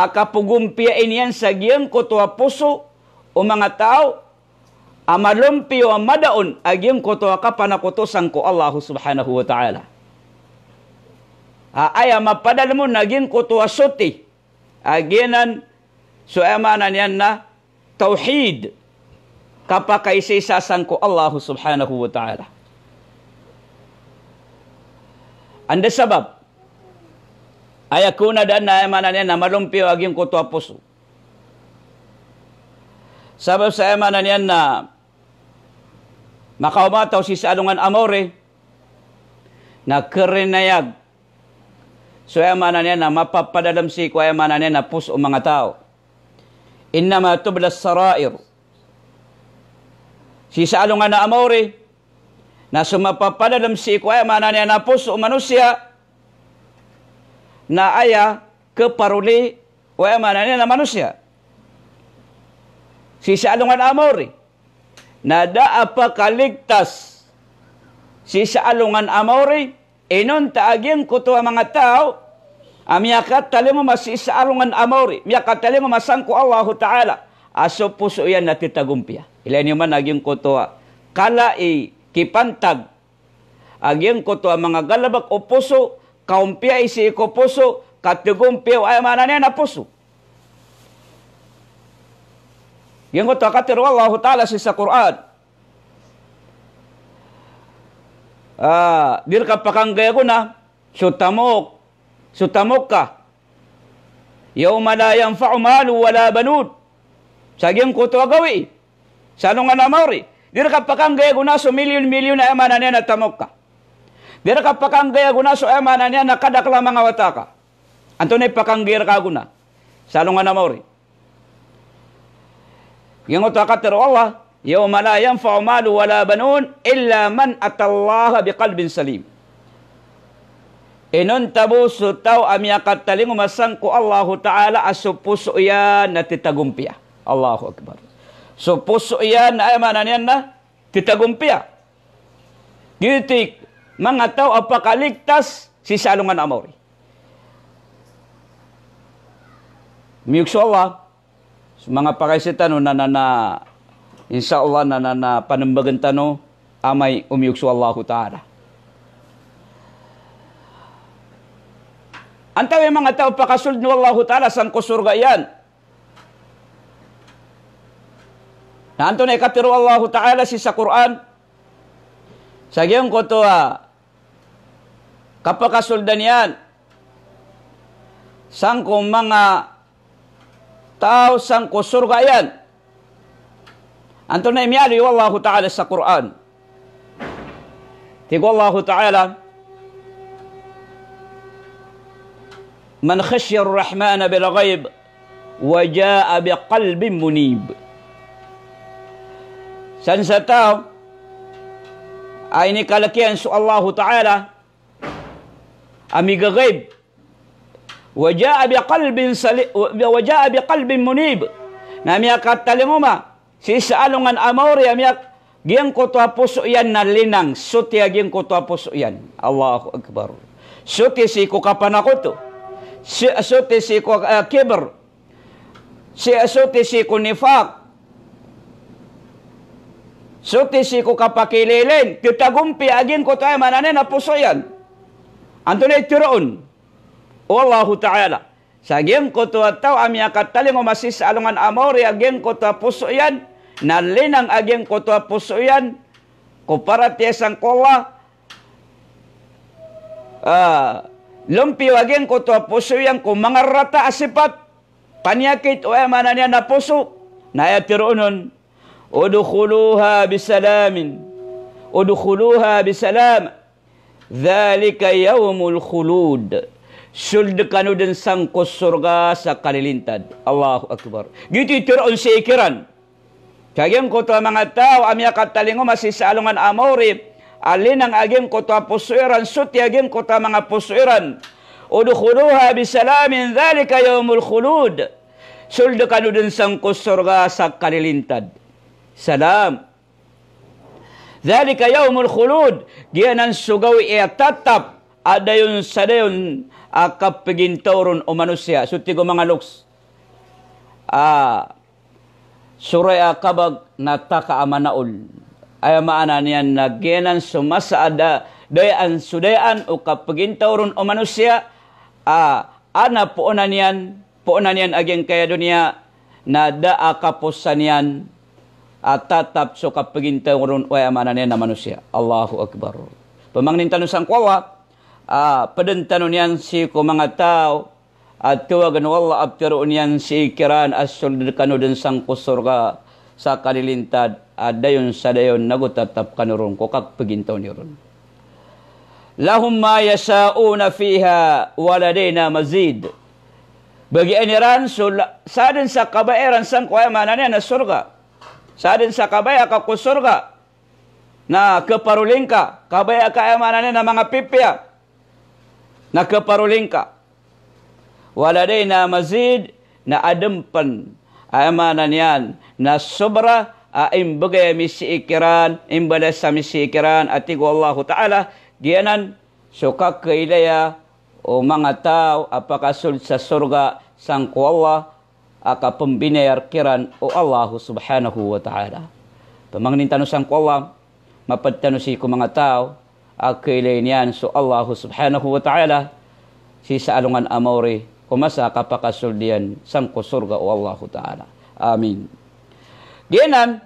a kapagompiyai niyan sa giyangkoto a poso o manga taw a malompiyo a madaon a giyangkoto a kapanakoto sangko Allah subhanahu wa ta'ala. A aya mapadalm on a giyangkoto a soti a giyanan so aya maana niyan na tawhid, kapakaisaisa sangko Allah subhanahu wa ta'ala. Anda sabap aya kaona daan na aya maana niyan na malompiyo a giyangkoto a poso? Sabap sa aya maana niyan na makaoma taw sii sa alongan a maori na karinayag so aya maana niyan na mapapadalm sii ko aya maana niyan na poso o manga taw. Innama tubla sarair. Sii sa alongan a maori na so mapapadalm sii ko aya maana niyan na poso o manosiya na aya kaparoli o aya maana niyan na manosiya. Sii sa alongan a maori na da a pakaligtas sii sa alongan a maori inonta a giyangkoto a manga taw a miyakatalingoma sii sa alongan a maori, miyakatalingoma sangko Allahu ta'ala, a so poso iyan na tatagompiya. Ilay niyo man a giyangkoto a kala i kipantag a giyangkoto a manga galbk o poso, kaompiyai sii ko poso, katagompiya o aya maana niyan na poso. Giyangkoto a katharo o Allahu ta'ala sii sa Qur'an. Ah, di rka pakanggay ago na so tamok, so tamok ka. Yawma la yanfa'u malun wala banun. Sa giyangkoto a gawii sa alongan a maori, di rka pakanggay ago na so milyon-milyon a aya maana niyan na tamok ka. Di rka pakanggay ago na so aya maana niyan na kadakl a manga wata ka. Antonaa i pakanggay rka ago na sa alongan a maori? Giyangkoto a katharo o Allah, yawma la yanfa'u malun wala banun illa man atallaha biqalbin salim. Inonta bo so taw a miyakatalingoma sangko Allahu ta'ala a so poso iyan na tatagompiya. Allahu Akbar. So poso iyan na aya maana niyan na tatagompiya. Giyoto i manga taw a pakaligtas sii sa alongan a maori. Miyog so Allah, so manga pakaiza tano na, na, na, insha Allah na, na, na panmbagn tano amay o miyog so Allahu ta'ala. Antawaa i manga taw a pakasoldn o Allahu ta'ala sangko sorga iyan? Na antonaa i katharo o Allahu ta'ala sii sa Qur'an sa giyangkoto a kapakasoldan iyan sangko manga taw sangko sorga iyan? Antonaa i miyaaloy o Allahu ta'ala sa Qur'an? Tig o Allahu ta'ala, man khashiya ar-rahmana bil ghaib wa jaa bi qalbin munib. San sa taw a inikalk iyan so Allahu ta'ala a migagaib. Wa jaa bi qalbin sali-, wa jaa bi qalbin munib. Na miyakatalingoma sii sa alongan a maori a miyak-, giyangkoto a poso iyan na linang, soti a giyangkoto a poso iyan. Allahu Akbar. Soti sii ko kapanakoto. Si-, soti sii ko, eh, kibr. Si-, soti sii ko nifaq. Soti sii ko kapakiilaylay. Tatagompiya a giyangkoto a aya maana niyan na poso iyan. Antonaa i tharoon o Allahu ta'ala sa giyangkoto a taw a miyakatalingoma sii sa alongan a maori a giyangkoto a poso iyan na linang a giyangkoto a poso iyan ko paratiyaya sangko Allah, ah, lompiyo a giyangkoto a poso iyan ko manga rarata a sipat, paniyakit o, aya maana niyan na poso. Na aya tharoon on, "Udkhuluha bisalamin. Udkhuluha bisalam. Dhalika yawmul khulud." Sold kano dn sangko sorga sa kalilintad. Allahu Akbar. Giyoto i tharoon sii kiran. Ka giyangkoto a manga taw a miyakatalingoma sii sa alongan a maori a linang a giyangkoto a poso iran, soti a giyangkoto a manga poso iran. "Udkhuluha bisalamin, dhalika yawmul khulud." Sold kano dn sangko sorga sa kalilintad. Salam. "Dhalika yawmul khulud." Giyanan so gawii a tatap a dayon sa dayon a kapagintaw ron o manosiya. So tig o manga loks a so ray a kabag na taka a manaol. Aya maana niyan na giyanan so masa a da-, dayaan so dayaan o kapagintaw ron o manosiya a adn a poonan iyan, poonan iyan a giyangkaya doniya na da a kaposan iyan a tatap so kapagintaw ron o, aya maana niyan na manosiya. Allahu Akbar. Pamangnin tano sangko Allah, a, pd tano niyan sii ko manga taw a tawagan o Allah a ptharoon iyan sii kiran a sold kano dn sangko sorga sa kalilintad a dayon sa dayon nago tatap kano ron ko kapagintaw niyo ron. "Lahum ma yasha'una fiha wa ladayna mazid." Bagian iran so la-, sadn sa kabaya iran sangko, aya maana niyan na sorga. Sadn sa kabaya ka ko sorga na khaparoli ngka, kabaya ka, aya maana niyan na manga pipiya na khaparoli ngka. "Wa ladayna mazid," na adn pn, aya maana niyan na sobra a imbgay ami sii kiran, imbalas ami sii kiran, a tig o Allahu Ta'ala. Giyanan so kakailaya o manga taw a pakasold sa sorga sangko Allah a kapmbinayar kiran o Allahu Subhanahu wa Ta'ala. Pamangnin tano sangko Allah, mapd tano sii ko manga taw a kailay niyan so Allahu Subhanahu wa Ta'ala sii sa alongan a maori ko masa a kapakasold iyan sangko sorga o Allahu Ta'ala. Amin. Giyanan,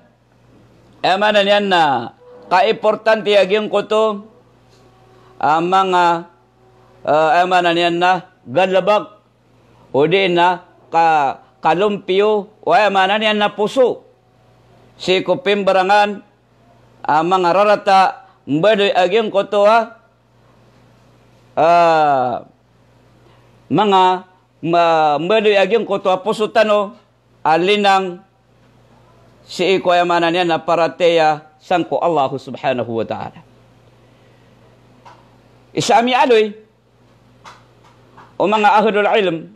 aya maana niyan na kaimportante a giyangkoto a manga, eh, aya maana niyan na galbk odi na ka-, kalompiyo o, aya maana niyan na poso sii ko pimbarangan a manga rarata, mbaloy a giyangkoto a, ah, manga ma-, mbaloy a giyangkoto a poso tano a linang sii ko, aya maana niyan na paratiyaya sangko Allahu Subhanahu wa Ta'ala. Isa a miyaaloy o manga ahlul ilm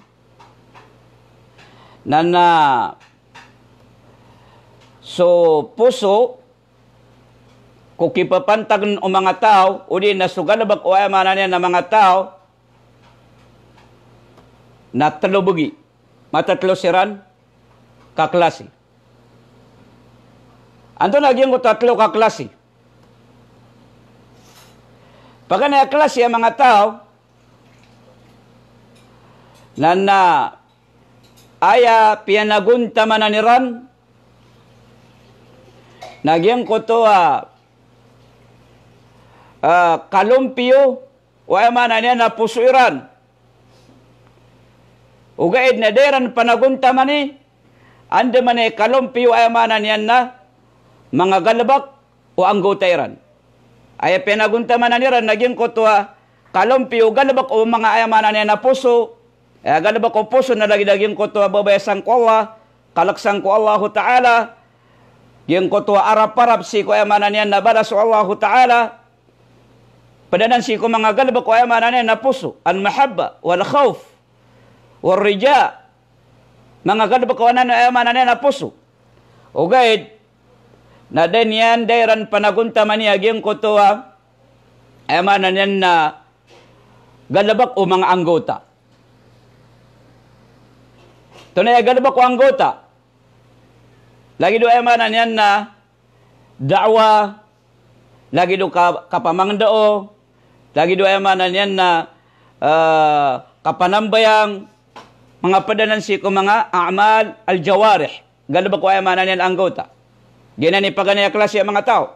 na, na so poso ko kipapantagn o manga taw, odi na so galbk o, aya maana niyan na manga taw, na tlo bgi. Matatlo siran ka klasi. Antonaa giyangkoto a tlo ka klasi? Paganay a klasi a manga taw na, na aya piyanagontamanan iran na giyangkoto a, ah, kalompiyo o, aya maana niyan na poso iran. Ogaid na da iran panagontamani, andamanaya i kalompiyo, aya maana niyan na manga galbk o anggota iran. Aya piyanagontamanan iran na giyangkoto a kalompiyo, galbk o manga, aya maana niyan na poso. Aya galbk o poso na lagid a giyangkoto a babaya sangko Allah, kalk sangko Allahu Ta'ala, giyangkoto a arap-arap sii ko, aya maana niyan na balas o Allahu Ta'ala. Pd anan sii ko manga galbk o, aya maana niyan na poso, al-mahabba, wal-khawf, war-raja. Manga galbk o anan, aya maana niyan na poso. Ogaid na da niyan, da iran panagontamani a giyangkoto a, aya maana niyan na galbk o manga anggota. Antonaa i galbk o anggota? Lagid o, aya maana niyan na da'wa, lagid o ka-, kapamangndao, lagid o, aya maana niyan na, eh, kapanambayang, manga pd anan sii ko manga a'mal al-jawarih. Galbk o, aya maana niyan, anggota. Giyanan i paganay a klasi a manga taw.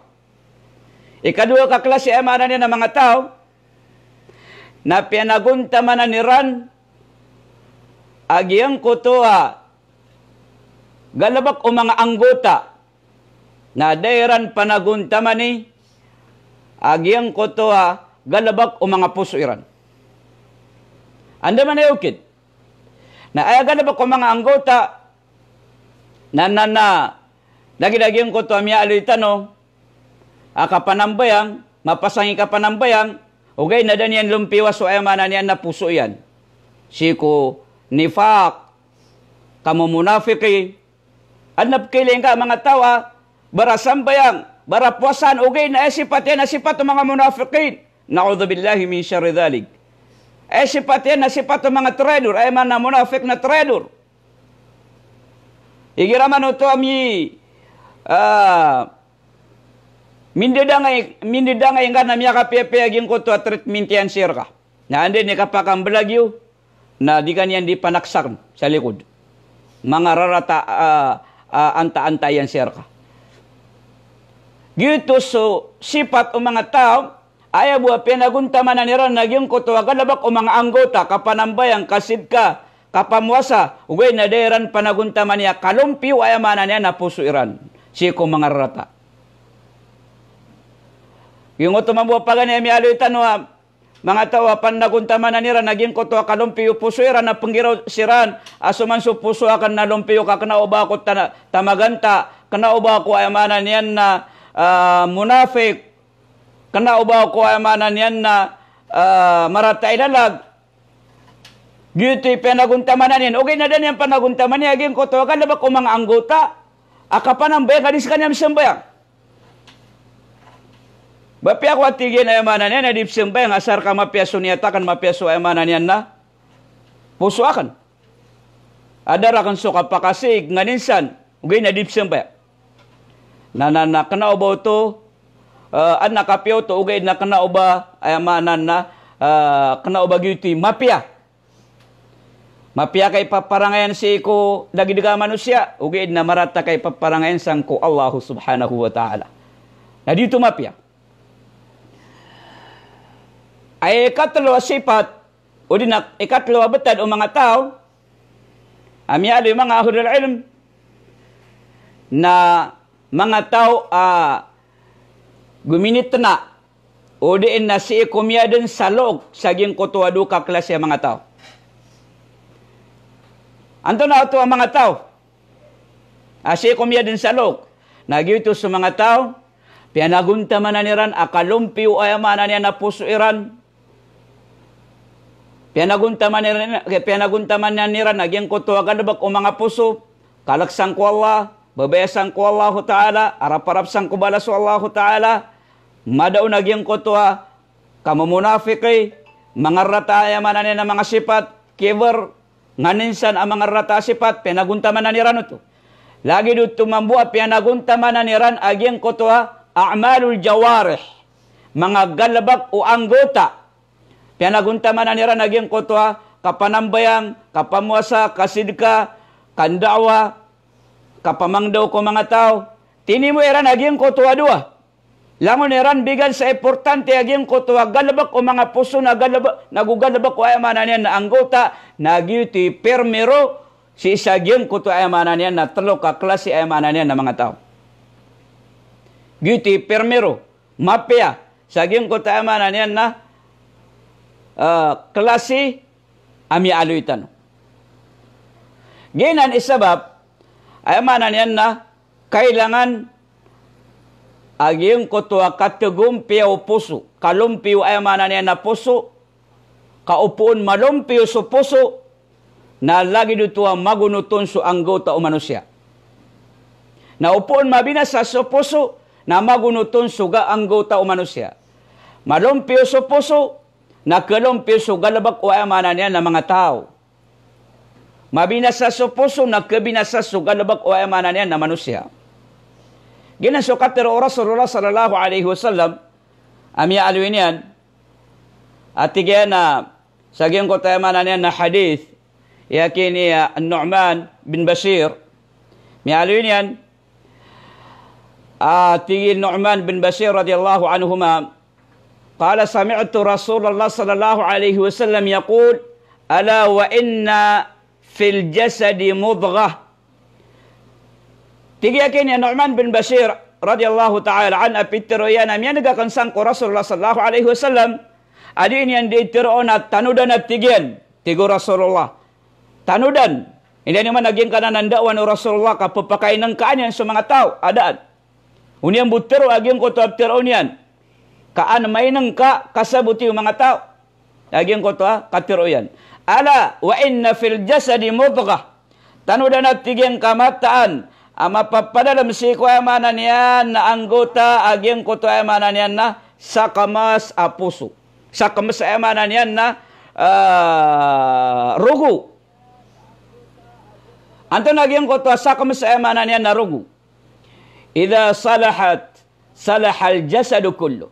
Ikadowa ka klasi, aya maana niyan, a manga taw na piyanagontamanan iran a giyangkoto a galbk o manga anggota na da iran panagontamani a giyangkoto a galbk o manga poso iran. Andamanaya okit na aya galbk o manga anggota na, na, na lagid a giyangkoto a miyaaloy tano a kapanambayang, mapasang i kapanambayang, ogaid na da niyan lompiyowa so aya maana niyan na poso iyan. Sii ko nifaq, kamomonafiki. Adn a pkhailay ngka a manga taw a barasambayang, barapowasa, ogaid na aya sipat iyan na sipat o manga monafikin. Na'udhubillahi min sharri dhalik. Aya sipat iyan na sipat o manga traidor, aya maana monafik na traidor. Igira man oto a mi, ah, mindadangay, mindadangay ngka na miyakapiyapiya giyangkoto a treatment iyan sii rka. Na anda i kapakamblag iyo, na di ka niyan di panaksakn sa likod. Manga rarata, ah, ah, antaanta iyan sii rka. Giyoto so sipat o manga taw, aya bo a piyanagontamanan iran na giyangkoto a galbk o manga anggota, kapanambayang, kasidka, kapamowasa, ogaid na da iran panagontamani a kalompiyo aya maana niyan na poso iran sii ko manga rarata. Giyangkoto mambo a paganay a miyaaloy tano a manga taw a panagontamanan iran a giyangkoto a kalompiyo o poso iran na pnggiraw siran a so man so poso akn na lompiyo ka kna o ba ako tana-, tamaganta, kna o ba ako aya maana niyan na, ah, monafik, kna o ba ako aya maana niyan na, ah, marata i lalag. Giyoto i piyanagontamanan iyan. Ogaid na da niyan panagontamani a giyangkoto a galbk o manga anggota a kapanambayang ka di skaniyan msambayang. Ba piya ko a tig iyan aya maana niyan na di psambayang, asar ka mapiya so niyat akn, mapiya so aya maana niyan na poso akn. A da rakn so kapakasik nganin san, ogaid na di psambayang. Na, na, na kna o ba oto, eh, adn a kapiya oto, ogaid na kna o ba, aya maana na, eh, kna o ba giyoto i mapiya. Mapiya ka ipaparangayan sii ko lagid ka a manosiya, ogaid na marata ka ipaparangayan san ko Allah subhanahu wa ta'ala. Na di oto mapiya. Aya ikatlo a sipat, odi na ikatlo a btad o manga taw a miyaaloy o manga ahlul ilm na manga taw a gominitna, odi na sii ko miyadn sa look sa giyangkoto a dowa ka klasi a manga taw. Antonaa oto a manga taw a sii ko miyadn sa look? Na giyoto so manga taw, piyanagontamanan iran a kalompiyo aya maana niyan na poso iran. Piyanagontamanan iran, piyanagontamanan iran a giyangkoto a galbk o manga poso, kalk san ko Allah, babaya san ko Allahu Ta'ala, araparap san ko balas o Allahu Ta'ala, mada on a giyangkoto a kamomonafiki, manga rarata aya maana niyan na manga sipat, kibr, nganin san a manga rarata a sipat, piyanagontamanan iran oto. Lagid oto mambo a piyanagontamanan iran a giyangkoto a a'malul jawarih, manga galbk o anggota. Piyanagontamanan iran a giyangkoto a kapanambayang, kapamowasa, kasidka, kanda'wa, kapamangdaw ko manga taw. Tinimo iran a giyangkoto a dowa. Langon iran bigan sa importante a giyangkoto a galbk o manga poso na galbk, nago galbk o aya maana niyan na anggota, na giyoto i pirmiro sii sa giyangkoto aya maana niyan na tlo ka klasi aya maana niyan na manga taw. Giyoto i pirmiro, mapiya, sa giyangkoto aya maana niyan na, eh, klasi a miyaaloy tano. Giyanan i sabap, aya maana niyan na, kailangan a giyangkoto a katgompiya o poso, kalompiyo aya maana niyan na poso, ka o poon malompiyo so poso, na lagid oto a magonot on so anggota o manosiya. Na o poon mabinasa so poso, na magonot on so ga anggota o manosiya. Malompiyo so poso, na kalompiyo so galbk o aya maana niyan na manga taw. Mabinasa so poso na kabinasa so galbk o aya maana niyan na manosiya. Giyanan so katharo o Rasulullah sallallahu alaihi wasallam a miyaaloy niyan a tig iyan a sa giyangkoto aya maana niyan na hadith, aya kini a Nu'man bin Bashir. Miyaaloy niyan a tig i Nu'man bin Bashir radiyallahu anhuma, qala, sami'tu Rasulullah sallallahu alaihi wasallam yaqul, ala wa inna fil jasadi mudghah. Tig iyan a Nu'man bin Bashir radhiyallahu ta'ala anhu a pitharo iyan a miyaneg akn sangko Rasulullah sallallahu alaihi wasallam a dii niyan dii tharoon a tanodan a tig iyan, tig o Rasulullah. Tanodan. Ilay niyo man a giyangkanan a ndawan o Rasulullah ka pphakainngkaan iyan so manga taw a daan. O niyan bo tharo a giyangkoto a ptharoon iyan. Ka an mainngka ka saboti o manga taw a giyangkoto a katharo iyan. Ala wa inna fil jasadi mudghah. Tanodan a tig iyan ka mataan a mapapadalm sii ko aya maana niyan na anggota a giyangkoto aya maana niyan na sakms a poso. Sakms aya maana niyan na, ah, rogo. Antonaa giyangkoto a sakms aya maana niyan na rogo? Idha salahat, salahal jasadu kullu.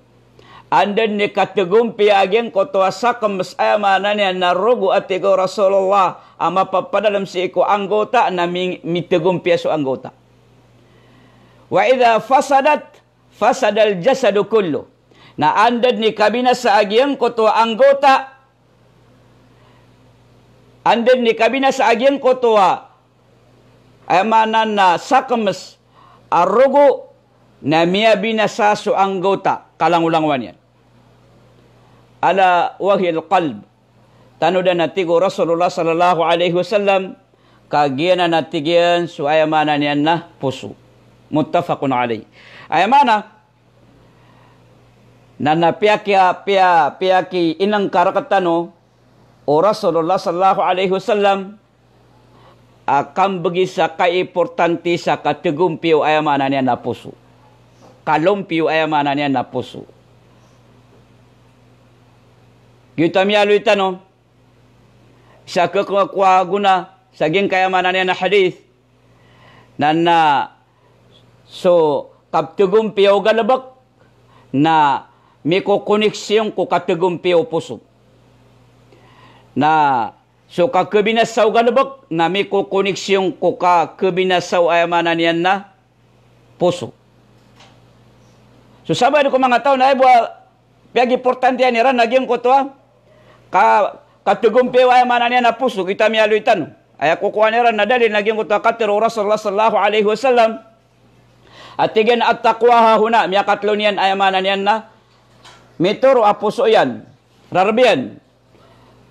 Anda dn i katgompiya a giyangkoto a sakms aya maana niyan na rogo a tig o Rasulullah a mapapadalm sii ko anggota na mi-, mitgompiya so anggota. Wa idha fasadat, fasadal jasadu kullu. Na anda dn i kabinasa a giyangkoto a anggota, anda dn i kabinasa a giyangkoto a, aya maana na sakms a rogo, na miyabinasa so anggota, kalangolangowan iyan. Ala wa hiyal qalb. Tanodan a tig o Rasulullah sallallahu alaihi wasallam, ka giyanan a tig iyan so aya maana niyan na poso. Muttafaqun alaih. Aya maana, na, na piyaki-, piya-, piyakiinngka rktano o Rasulullah sallallahu alaihi wasallam a kambgi sa kaimportante sa katgompiya o aya maana niyan na poso. Kalompiya o aya maana niyan na poso. Giyoto a miyaaloy tano sa khakowa gona sa giyangkaya maana niyan na hadith. Na, na so kaptgompiya o galbk na mikokoneksyon ko katgompiya o poso. Na so kakhabinasa o galbk na mikokoneksyon ko kakhabinasa o aya maana niyan na poso. So sabaad ko manga taw na aya bo a piyagimportantiyan iran na giyangkoto a ka-, katgompiya o aya maana niyan na poso, giyoto a miyaaloy tano. Aya kokowaan iran na dalil na giyangkoto a katharo o Rasulullah sallallahu alaihi wasallam a tig iyan a at-taqwa hahuna, miyakatlo niyan aya maana niyan na mitoro a poso iyan, rarb iyan.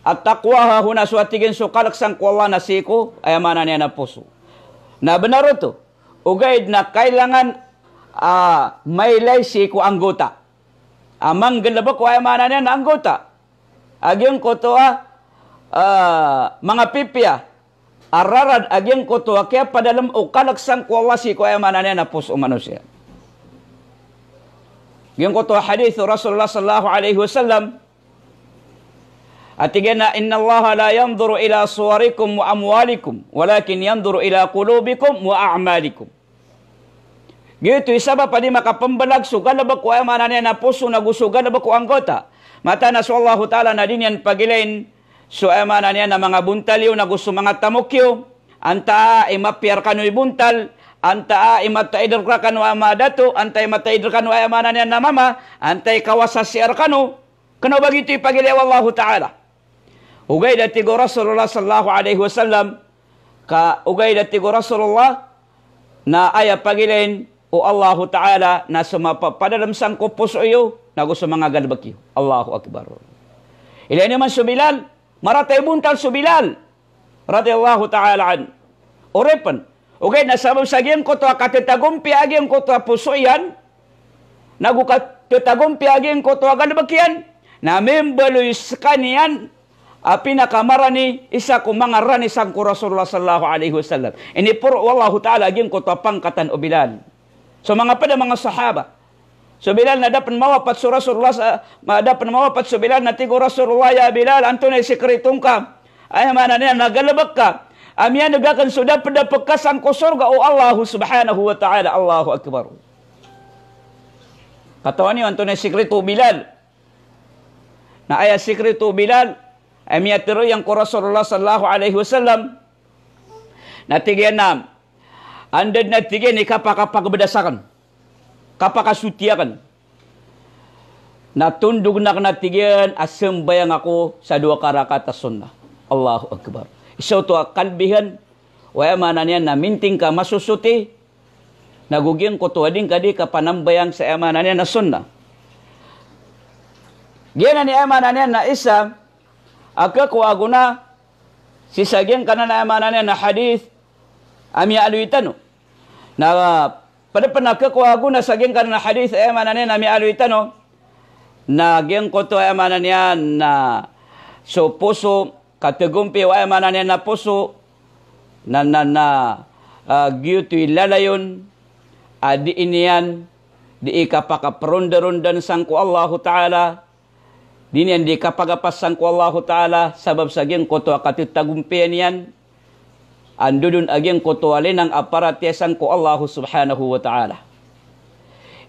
At-taqwa hahuna, so a tig iyan so kalk sangko Allah na sii ko aya maana niyan na poso. Na bnar oto, ogaid na kailangan a mailay sii ko anggota a manggalbk o aya maana niyan na anggota a giyangkoto a, ah, manga pipiya a rarad a giyangkoto a kiyapadalm o kalk sangko Allah sii ko aya maana niyan na poso o manosiya. Giyangkoto a hadith o Rasulullah sallallahu alaihi wasallam a tig iyan a, "Innallaha la yanzuru ila suwarikum wa amwalikum, walakin yanzuru ila qulubikum wa a'malikum." Giyoto i sabap a di makapmbalag so galbk o aya maana niyan na poso nago so galbk o anggota. Mataan a so Allahu Ta'ala na di niyan pagilain so aya maana niyan na manga bontal iyo nago so manga tamok iyo. Antaa i mapiya rkano i bontal, antaa i mataid rkano a mama a dato, antaa i mataid rkano aya maana niyan na mama, antaa i kawasa sii rkano. Kna o ba giyoto i pagilay o Allahu Ta'ala. Ogaid a tig o Rasulullah sallallahu alaihi wasallam, ka ogaid a tig o Rasulullah na aya pagilain o Allahu Ta'ala na so mapapadalm sangko poso iyo nago so manga galbk iyo. Allahu Akbar. Ilay niyo man so Bilal, marata i bontal so Bilal radhiyallahu ta'ala anhu. Oripn. Ogaid na sabap sa giyangkoto a katatagompiya a giyangkoto a poso iyan, nago katatagompiya a giyangkoto a galbk iyan, na mimbaloy skaniyan a pinakamarani, isa ko manga rani sangko Rasulullah sallallahu alaihi wasallam. Iniporo o Allahu Ta'ala a giyangkoto a pangkatan o Bilal. So manga pd a manga sahaba. So Bilal na da pn mawapat so Rasulullah sa, ma-, da pn mawapat so Bilal na tig o Rasulullah, "Ya Bilal, antonaa i sikreto ngka, aya maana niyan na galbk ka a miyaneg akn so dapdapk ka sangko sorga o Allahu subhanahu wa ta'ala?" Allahu Akbar. Katawan iyo antonaa i sikreto o Bilal. Na aya sikreto o Bilal a miyatharo iyan ko Rasulullah sallallahu alaihi wasallam na tig iyan a, anda dn a tig iyan i kapakapagabdas akn, kapakasoti akn, na tondogn akn a tig iyan a sambayang ako sa dowa ka rakaat a sunnah. Allahu Akbar. isa oto a kalbihan, o aya maana niyan na minting ka masosoti, na go giyangkoto a di ngka di kapanambayang sa aya maana niyan na sunnah. Giyanan i aya maana niyan na isa a khakowa ago na sii sa giyangkanan a aya maana niyan na hadith a miyaaloy tano. Na pd pn a khakowa ago na sa giyangkanan a hadith a aya maana niyan na miyaaloy tano, na giyangkoto a aya maana niyan na so poso, katagompiya o aya maana niyan na poso, na, na, na, ah, giyoto i lalayon a dii niyan dii kapakaparondarondan sangko Allahu Ta'ala, dii niyan dii kapagapas sangko Allahu Ta'ala, sabap sa giyangkoto a katatagompiya niyan a ndodon a giyangkoto a linang a paratiyaya sangko Allahu Subhanahu wa Ta'ala.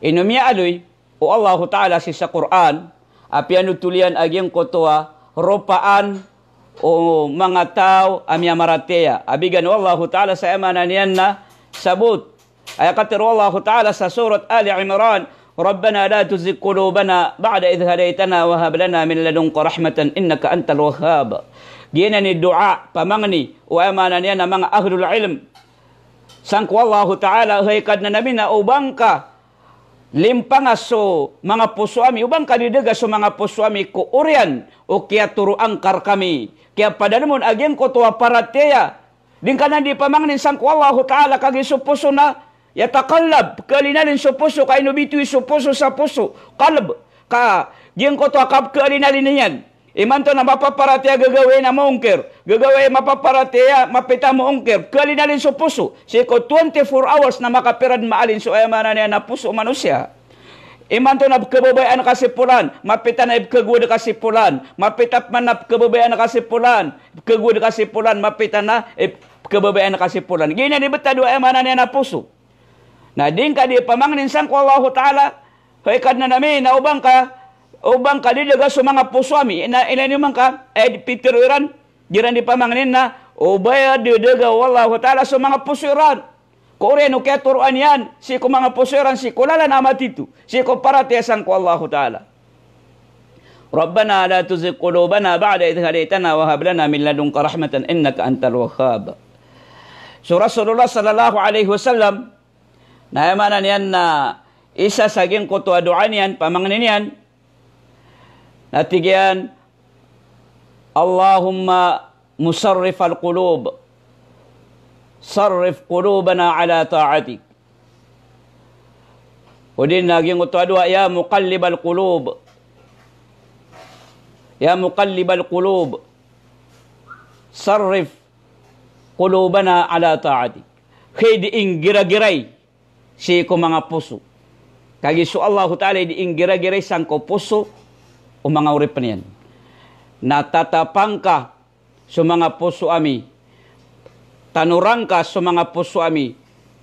Ino miyaaloy o Allahu Ta'ala sii sa Qur'an, a piyanotol iyan a giyangkoto a ropaan o manga taw a miyamaratiyaya. A bigan o Allahu Ta'ala sa aya maana niyan na sabot. Aya katharo o Allahu Ta'ala sa surat Ali Imran, "Rabbana la tuzigh qulubana ba'da idh hadaytana wa hab lana min ladunka rahmatan innaka antal wahhab." Giyanan i doa, pamangni o aya maana niyan na manga ahlul ilm sangko Allahu Ta'ala, hay Kadnan ami, na oba ngka limpanga so manga poso ami, oba ngka dadaga so manga poso ami ko oriyan o kiyatoroa ngka rkami. Kiyapadalm on a giyangkoto a paratiyaya. Di ngka nan dii pamangnin sangko Allahu Ta'ala, kagiya so poso na yataqallab, pkhalinalin so poso, ka ino bitowi so poso sa poso, qalb, ka giyangkoto a kapkhalinalin iyan. Imanto na mapaparatiyaya gagawii na maongkir, gagawii mapaparatiyaya mapita maongkir, pkhalinalin so poso. Sii ko twenty-four hours na makapira dn maalin so aya maana niyan na poso o manosiya. Imanto na pkhababayaan ka si polan, mapita na ipkhagowad ka si polan, mapita pman na pkhababayaan ka si polan, ipkhagowad ka si polan, mapita na ipkhababayaan ka si polan. Giyanan i btad o aya maana niyan na poso. Na di ngka dii pamangnin sangko Allahu Ta'ala, hay Kadnan ami, na oba ngka, oba ngka dadaga so manga poso ami, na ilay niyo man ka, eh, di pitharo iran, di iran dii pamangnin na oba aya dadaga o Allahu Ta'ala so manga poso iran ko oriyan o kiyatoroa niyan, sii ko manga poso iran, sii ko lalan a matito, sii ko paratiyaya sangko Allahu Ta'ala. Rabbana la tuzigh qulubana ba'da idh hadaytana wa hab lana min ladunka rahmatan innaka antal wahhab. So Rasulullah sallallahu alaihi wasallam, na aya maana niyan na isa sa giyangkoto a doa niyan, pamangni niyan, na tig iyan, Allahumma musarrifal qulub, sarrif qulubana ala ta'atik. Odi na giyangkoto a doa, ya muqallibal qulub, ya muqallibal qulub, sarrif qulubana ala ta'atik. Hay dii nggiragiray sii ko manga poso. Kagiya so Allahu Ta'ala i dii nggiragiray sangko poso o manga oripn iyan. Na tatapa ngka so manga poso ami, tanora ngka so manga poso ami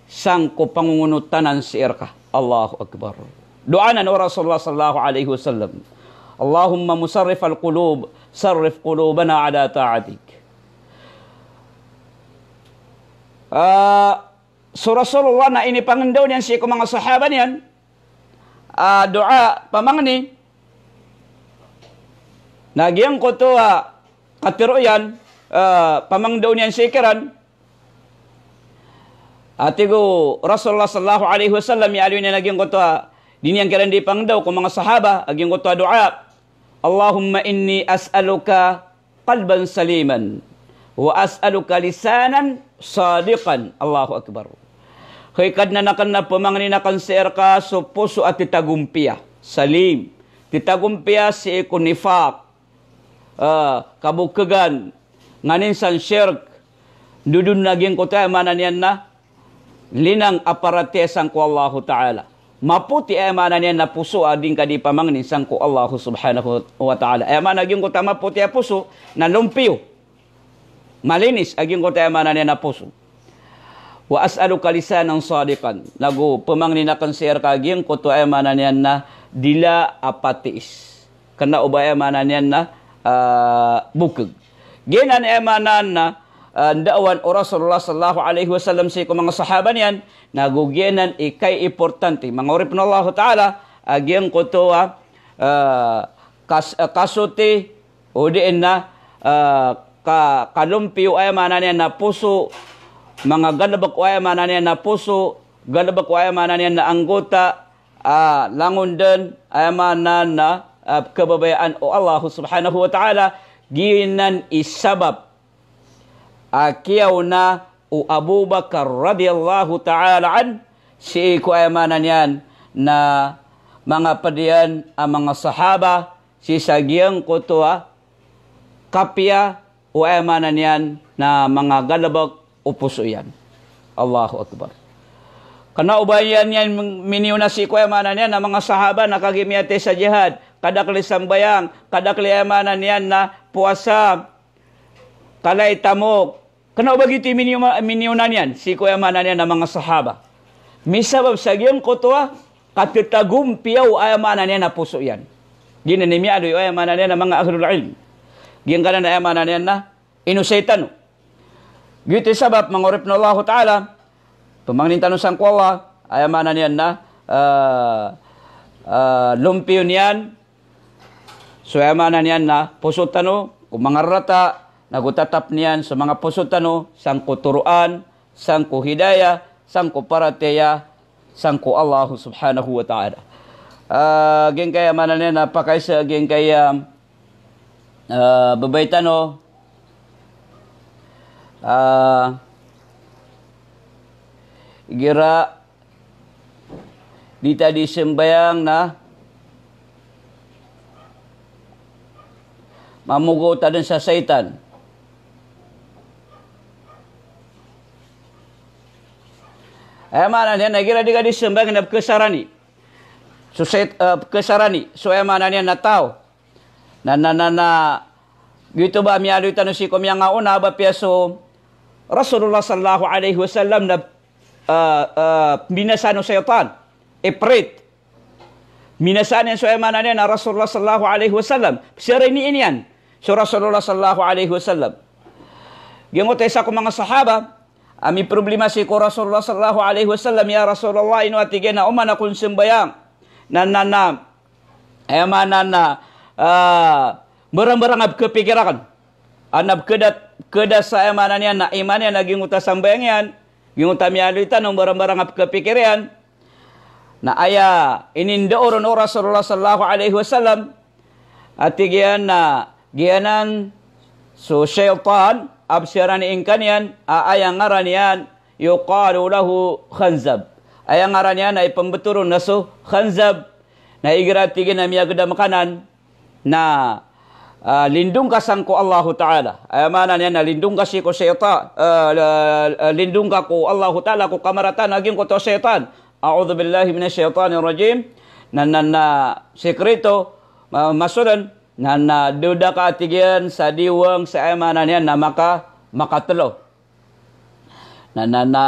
sangko pangongonotanan sii rka. Allahu Akbar. Doa anan o Rasulullah sallallahu alaihi wasallam. Allahumma musarrifal qulub, sarrif qulubana ala ta'atik. Ah, so Rasulullah na inipangndaw niyan sii ko manga sahaba niyan a doa pamangni, na giyangkoto a katharo iyan, ah, pamangdaw niyan sii kiran. A tig o Rasulullah sallallahu alaihi wasallam, miyaaloy niyan a giyangkoto a di niyan kiran dii pangdaw ko manga sahaba, a giyangkoto a doa, Allahumma inni as'aluka qalban saliman, wa as'aluka lisanan sadiqan. Allahu Akbar. Hay Kadnan akn, na pamangnin akn sii rka so poso a titagompiya, salim, titagompiya sii ko nifaq, ah, kabokhagan, nganin san shirk, ndodon a giyangkoto a aya maana niyan na linang a paratiyaya sangko Allahu Ta'ala. Mapoti a aya maana niyan na poso a di ngka dii pamangnin sangko Allahu Subhanahu wa Ta'ala. Aya maana giyangkoto a mapoti a poso na lompiyo, malinis a giyangkoto a aya maana niyan na poso. Wa as'aluka lisanan sadiqan. Nago pamangnin akn sii rka a giyangkoto a aya maana niyan na dila a patiis. Kna o ba aya maana niyan na, ah, bokhag. Giyanan aya maana na, ah, ndawan o Rasulullah sallallahu alaihi wasallam sii ko manga sahaba niyan, nago giyanan i kaiimportante, manga oripn o Allahu Ta'ala, a giyangkoto a, ah, kas-, ah, kasoti, odi na, ah, ka, kalompiyo, aya maana niyan na poso, manga galebek o, aya maana niyan na poso, galebek o, aya maana niyan na anggota, a, langon den, aya maana na, a, kababayaan o Allah subhanahu wa ta'ala, giyanan i sabab a kiyaona o Abu Bakar radiyallahu ta'ala anhu, sii ko, aya maana niyan na manga ped iyan a manga sahaba, sii sa giyangkoto a kapiya o, aya maana niyan na manga galebek o poso iyan. Allahu Akbar. Kena o ba iyan iyan miniyoona sii ko, aya maana niyan na manga sahaba na kagiya miyatay sa jihad, kadakel i sambayang, kadakel i, aya maana niyan na powasa, kala i tamok. Kena o ba giyoto i miniyo-, miniyoona niyan sii ko, aya maana niyan na manga sahaba. Misabab sa giyangkoto a katetagompiya o, aya maana niyan na poso iyan. Giyanan i miyaaloy o, aya maana niyan na manga ahlul ilm. Giyangkanan, aya maana niyan na inosay tano. Giyoto i sabab, manga oripen o Allahu ta'ala, pemangnin tano sangko Allah, aya maana niyan na, a, a, lompiyon iyan so, aya maana niyan na poso tano ko manga rarata, nago tatap niyan so manga poso tano sangko toroan, sangko hidayah, sangko paratiyaya, sangko Allah subhanahu wa ta'ala. A, giyangkaya, aya maana niyan na, pakaisa giyangkaya, a, babay tano, a, igira di ta di sembayang na mamogo ta den sa saitan. Aya maana niyan na igira di ka di sembayang na pekesarani so sait-, a, pekesarani so, aya maana niyan na taw. Na, na, na, na, giyoto ba miyaaloy tano sii ko miyangaona ba piya so Rasulullah sallallahu alaihi wasallam na, a, a, binasaan o saitan, ifrit. Binasaan iyan so, aya maana niyan na, Rasulullah sallallahu alaihi wasallam. Sii sa riniin iyan so Rasulullah sallallahu alaihi wasallam. Giyangkoto a isa ko manga sahaba a miproblema sii ko Rasulullah sallallahu alaihi wasallam, "Ya Rasulullah, ino," a tig iyan, "na oman akon sembayang na, na, na, aya maana na, a, mbarambarang a pekepikir aken. Adn a pekeda, pekeda sa, aya maana niyan na, iman iyan a giyangkoto a sambayang iyan, giyangkoto a miyaaloy tano, mbarambarang a pekepikir iyan." Na aya inindaoron o Rasulullah sallallahu alaihi wasallam a tig iyan na giyanan so shaytan a pzarani ingka niyan a aya ngaran iyan yuqalu lahu Khanzab. Aya ngaran iyan a ipembetoro na so Khanzab. Na igira tig iyan a miyagedam ka nan na, a, lindong ka sangko Allahu Ta'ala. Aya maana niyan na lindong ka sii ko shaytan, a, la-, a, lindong ka ko Allahu Ta'ala ko kamarata na giyangkoto a shaytan. A'udhu billahi minash shaytanir rajim. Na, na, na sekreto, ma-, masoden, na, na doda ka a tig iyan sa diwang sa, aya maana niyan na maka-, makatelo. Na, na, na,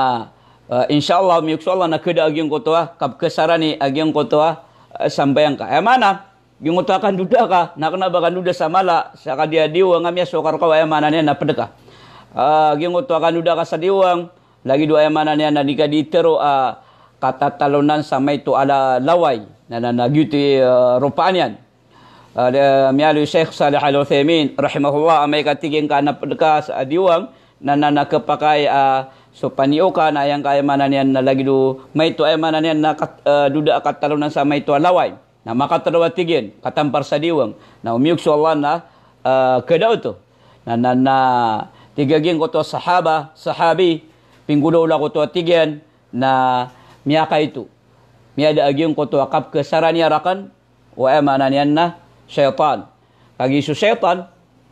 e, insha Allah, miyokso Allah na keda a giyangkoto a kapekesarani a giyangkoto a, e, sambayang ka. Aya maana, giyangkoto a kandoda ka, na kena ba kandoda sa mala, sa kadiya diwang a miyasokar ka, aya maana niyan na ped ka. A, giyangkoto a kandoda ka sa diwang, lagid o, aya maana niyan na di ka di tero a katatalonan sa maito a la-, laway. Na, na, na giyoto i, e, ropaan iyan. A, da, miyaaloy o Sheikh Salih Al-Uthaymin rahimahullah, amay ka tig iyan ka na ped ka sa diwang, na, na, na kepakay, a, so paniyo ka, na aya ngka, aya maana niyan na lagid o maito, aya maana niyan na kat-, e, doda a katalonan sa maito a laway. Na makatelo a tig iyan, katampar sa diwang. Na omiyokso Allah na, e, keda oto. Na, na, na tig a giyangkoto a sahaba, sahabi, pinggolawla koto a tig iyan, na miyakaito. Miyada a giyangkoto a kapekesarani a raken, o aya maana niyan na shaytan. Kagiya so shaytan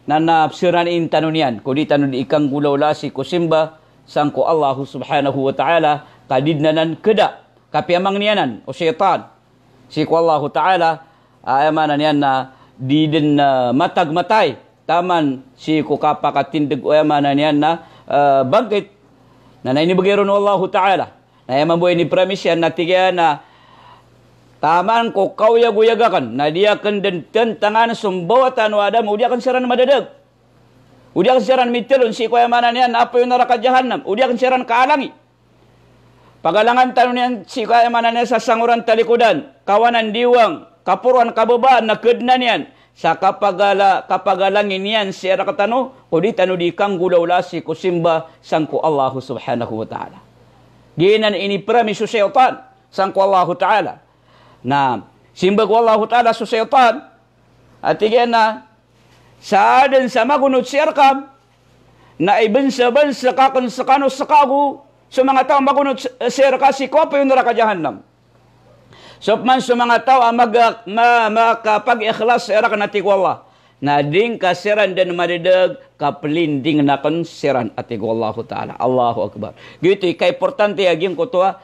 na, na pzaraniin tano niyan ko di tano di ikanggolawla sii ko simba sangko Allahu Subhanahu wa Ta'ala, ka di den anan keda, ka piyamangni anan o shaytan sii ko Allahu Ta'ala, a, aya maana niyan na di den, e, matag matay taman sii ko kapakatindeg o, aya maana niyan na, e, bangkit. Na, na inibegay ron o Allahu Ta'ala. Na aya mambo a inipromise iyan na tig iyan na taman ko kaoyagoyag aken, na di aken den tentangan so mbawatan o Adam, o di aken siran madadag. O di aken siran mitelon sii ko, aya maana niyan na apoy o naraka Jahannam. O di aken siran kaalangi. Pagalangan tano niyan sii ko, aya maana niyan, sa sangoran talikodan, kawanan diwang, kaporoan, kababaan, na kadnan iyan sa kapagala-, kapagalangi niyan sii rktano, ko di tano di kanggolawlaa sii ko simba sangko Allah subhanahu wa ta'ala. Giyanan i inipromise o shaytan sangko Allah ta'ala. Na simba ko Allah ta'ala so shaytan, a tig iyan a, sa adn sa magonot sii rkam, na ibnsbnsk akn skano skano so manga taw a magonot sii rka sii ko apoy o naraka jahannam. So pman so manga taw a maga-, ma-, makapag-ikhlas sii rakn, a tig o Allah, na di ngka siran dn madadg ka plindingn akn siran, a tig o Allahu ta'ala. Allahu Akbar. Giyoto i kaimportante a giyangkoto a,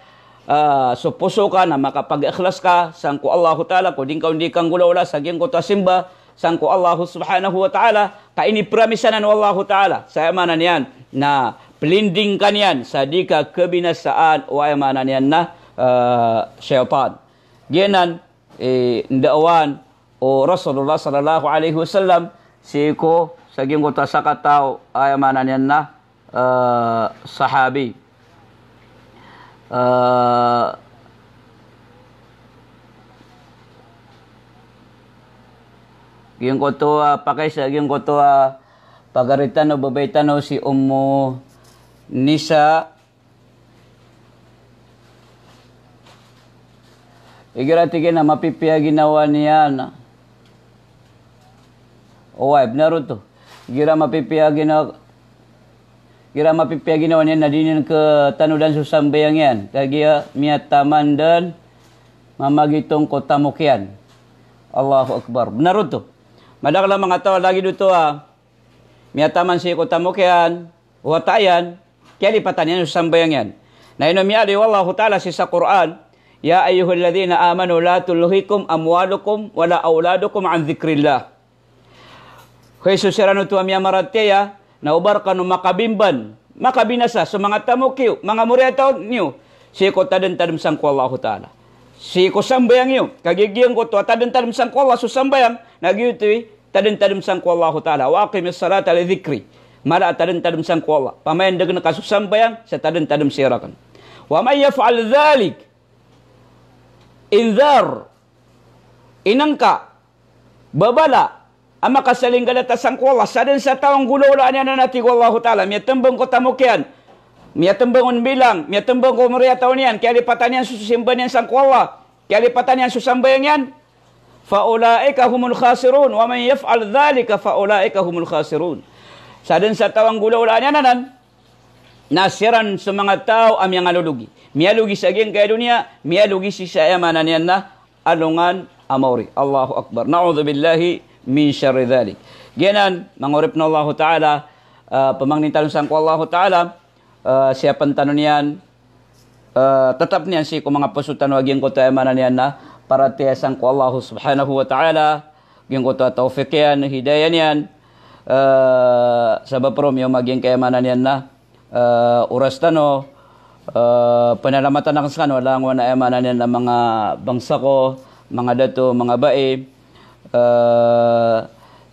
ah, so poso ka na makapag-ikhlas ka sangko Allahu ta'ala, ko di ngka on di kanggolawlaa sa giyangkoto a simba sangko Allah subhanahu wa ta'ala, ka inipromise anan o Allahu ta'ala sa, aya maana niyan na, plinding ka niyan sa di ka kabinasaan o, aya maana niyan na, eh, shaytan. Giyanan i ndaowan o Rasulullah sallallahu alaihi wasallam sii ko sa giyangkoto a sakataw, aya maana niyan na, eh, sahabi. Eh, giyangkoto a pakaisa, giyangkoto a pagari tano, babay tano, si Ummu Nisa. Igira tig iyan a mapipiya ginawa niyan. Oway, bnar oto. Igira mapipiya ginawa, igira mapipiya ginawa niyan na di niyan katanodan so sambayang iyan. Kagiya miyataman dn mamagitong ko tamok iyan. Allahu Akbar. Bnar oto. Madakl a manga taw a lagid oto a miyataman sii ko tamok iyan, wata iyan, kiyalipatan iyan so sambayang iyan. Na ino miyaaloy o Allahu ta'ala sii sa Qur'an, "Ya ayyuhalladhina amanu la tulhikum amwalukum wala awladukum an dhikrillah." Hay so siran oto a miyamaratiyaya, na oba rkano makabimban, makabinasa so manga tamok iyo, manga moriyataw niyo, sii ko tadntadm sangko Allahu ta'ala, sii ko sambayang iyo. Kagiya giyangkoto a tadntadm sangko Allah so sambayang, na giyoto i tadntadm sangko Allahu ta'ala. "Wa aqimis salata li dhikri." Mala a tadntadm sangko Allah. Pamayandgn ka so sambayang sa tadntadm sii rakn. "Wa man yaf'al dhalik," indhar, inangka, babala a makasalinggalata sangko Allah, sadn sa taw a nggolawlaan iyan anan, a tig o Allahu ta'ala, miyatmbang ko tamok iyan, miyatmbang on bilang, miyatmbang ko moriyataw niyan, kiyalipatan iyan so simba niyan sangko Allah, kiyalipatan iyan so sambayang iyan, "fa ulaika humul khasirun, wa man yaf'al dhalika fa ulaika humul khasirun." Sadn sa taw a nggolawlaan iyan anan, na siran so manga taw a miyangalologi. Miyalogi sa giyangkaya doniya, miyalogi sii sa, aya maana niyan na, alongan a maori. Allahu Akbar. Na'udhu billahi min sharri dhalik. Giyanan, manga oripn o Allahu ta'ala, ah, pamangnin tano sangko Allahu ta'ala, eh, siyapn tano niyan, eh, tatap niyan sii ko manga poso tano a giyangkoto a, aya maana niyan na, paratiyaya sangko Allah subhanahu wa ta'ala, giyangkoto a tawfiq iyan, hidayah niyan, eh, sabap roo miyoma giyangkaya, aya maana niyan na, eh, oras tano, eh, panalamatan akn skano a langowan a, aya maana niyan na, manga bangsa ko, manga dato, manga bai, eh,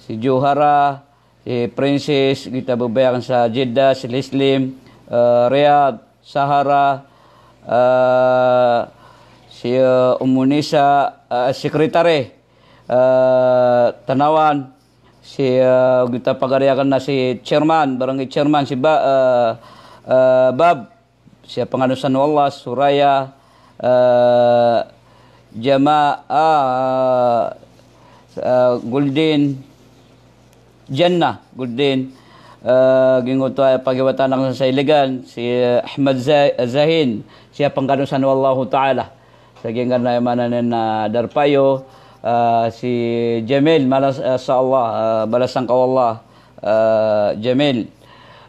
si Johara, si Princess, giyoto a babay akn sa Jeddah, si Leslim, eh, Riyadh, Sahara, eh, si, eh, Ummu Nisa, eh, secretary, eh, Tanawan, si, eh, giyoto a pagari akn na si chairman, barangay chairman, si Ba-, eh, eh, Bab, sii a panganosan o Allah, Suraya, eh, Jama-, ah, eh, Golden, Jannah, Golden, eh, giyangkoto a pagiwatan akn sa Iligan, si, eh, Ahmad Za-, Zahin, sii a panganosan o Allahu ta'ala. Sa giyangkanan a, aya maana niyan na, darpa iyo, ah, si Jamil, malas, ah, sa Allah, ah, balasan ka o Allah, ah, Jamil,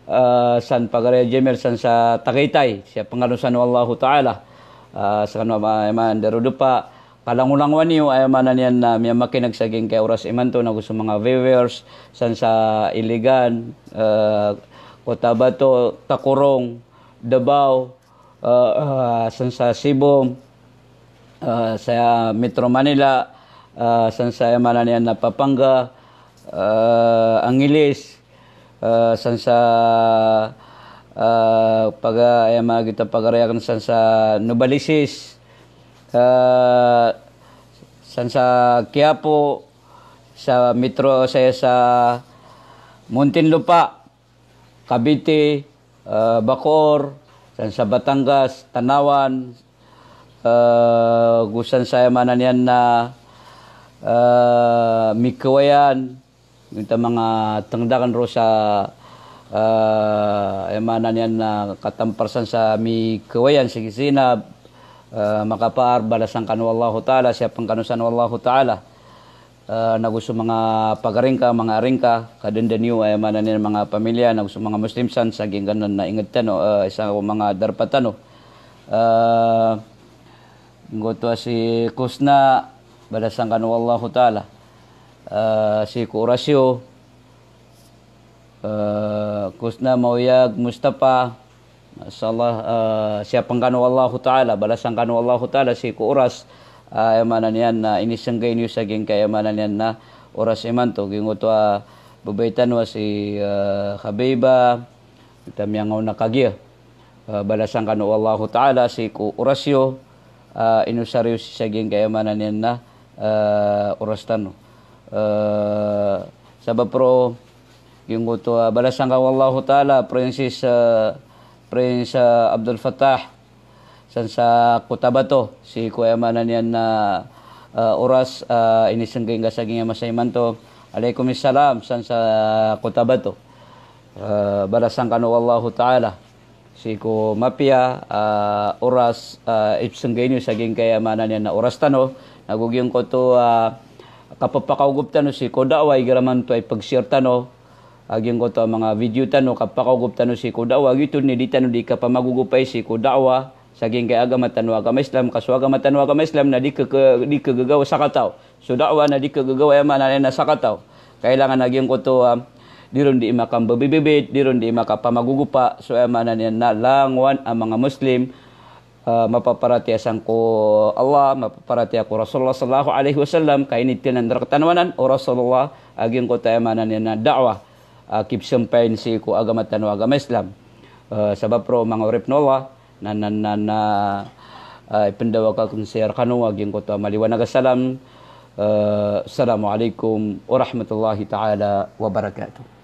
ah, san pagari a Jamil, san sa Tagaytay, sii a panganosan o Allahu ta'ala. Ah, skano a, aya maana niyan, darodopa, kalangolangowan iyo, aya maana niyan na, miyamakineg sa giyangkaya oras imanto, nago so manga viewers, san sa Iligan, ah, Cotabato, Tacurong, Davao, ah, ah, san sa Cebu, ah, sa Metro Manila, ah, san sa, aya maana niyan na, Pampanga, ah, Angeles, ah, san sa, ah, paga-, aya maana giyoto a pagari akn san sa Novaliches, ah, San sa Quiapo, sa Metro, sa, sa Muntinlupa, Cavite, eh, Bacoor, san sa Batangas, Tanauan, eh, go san sa aya maana niyan na, eh, Mikawayan, Giyangkoto a manga tengdaken roo sa, eh, aya maana niyan na katampar san sa Mikawayan, sii ki Sinab, eh, makapaar, balasan kano o Allahu Ta'ala, siyapn kano san o Allahu Ta'ala. Eh, nago so manga pagari ngka, manga ari ngka, kadendaniyo, aya maana niyan manga pamilya, nago so manga Muslim san, sa giyangkanan na inged tano, eh, isa ko manga darpa tano. Eh, Giyangkoto a si Kusna, balasan kano o Allahu Ta'ala. Eh, sii ko oras iyo, eh, Kusna Maoyag Mustafa, masha Allah, eh, siyapn kano o Allahu Ta'ala, balasan kano o Allahu Ta'ala sii ko oras, eh, aya maana niyan na inisenggay niyo sa giyangkai aya maana niyan na oras imanto. Giyangkoto a babay tano a si, eh, Habiba, Ita miyangaona kagiya. Eh, balasan kano o Allahu Ta'ala sii ko oras iyo, eh, inosar iyo sii sa giyangkai aya maana niyan na, eh, oras tano. Eh, sabap roo, giyangkoto a balasan kano o Allahu Ta'ala, Princess, eh, Prince, eh, Abdul Fattah, san sa Cotabato, sii ko aya maana niyan na, eh, oras, eh, inisenggay ngka sa giyangkai a masa imanto. Alaikum salam, san sa Cotabato. Eh, balasan kano o Allahu Ta'ala sii ko mapiya, eh, oras, eh, ipsenggay niyo sa giyangkai aya maana niyan na oras tano. Nago giyangkoto a, eh, kapepakaogop tano sii ko da'wah, igira imanto a ipag-share tano, eh, giyangkoto a manga video tano, kapakaogop tano sii ko da'wah, giyoto i di tano di kapamagogopay sii ko da'wah sa giyangkai a agama tano a agama Islam, ka so agama tano a agama Islam na di ke, ke, di kegagawa sakataw. So da'wah na di kegagawa aya maana niyan na sakataw. Kailangan a giyangkoto a, ah, di ron di makambibibit, di ron di makapamagogopa, so aya maana niyan na langowan a manga Muslim, ah, mapaparatiyaya sangko Allah, mapaparatiyaya ko Rasulullah sallallahu alaihi wasallam, ka initinan rektano anan o Rasulullah a giyangkoto aya maana niyan na da'wah, ah, kipsampayin sii ko agama tano a agama Islam. Ah, sabap roo manga oripn o Allah, na, na, na, na, ah, ipndawak akn sii rkano a giyangkoto a maliwanag a salam. Ah, Assalamu alaikum warahmatullahi ta'ala wabarakatuh.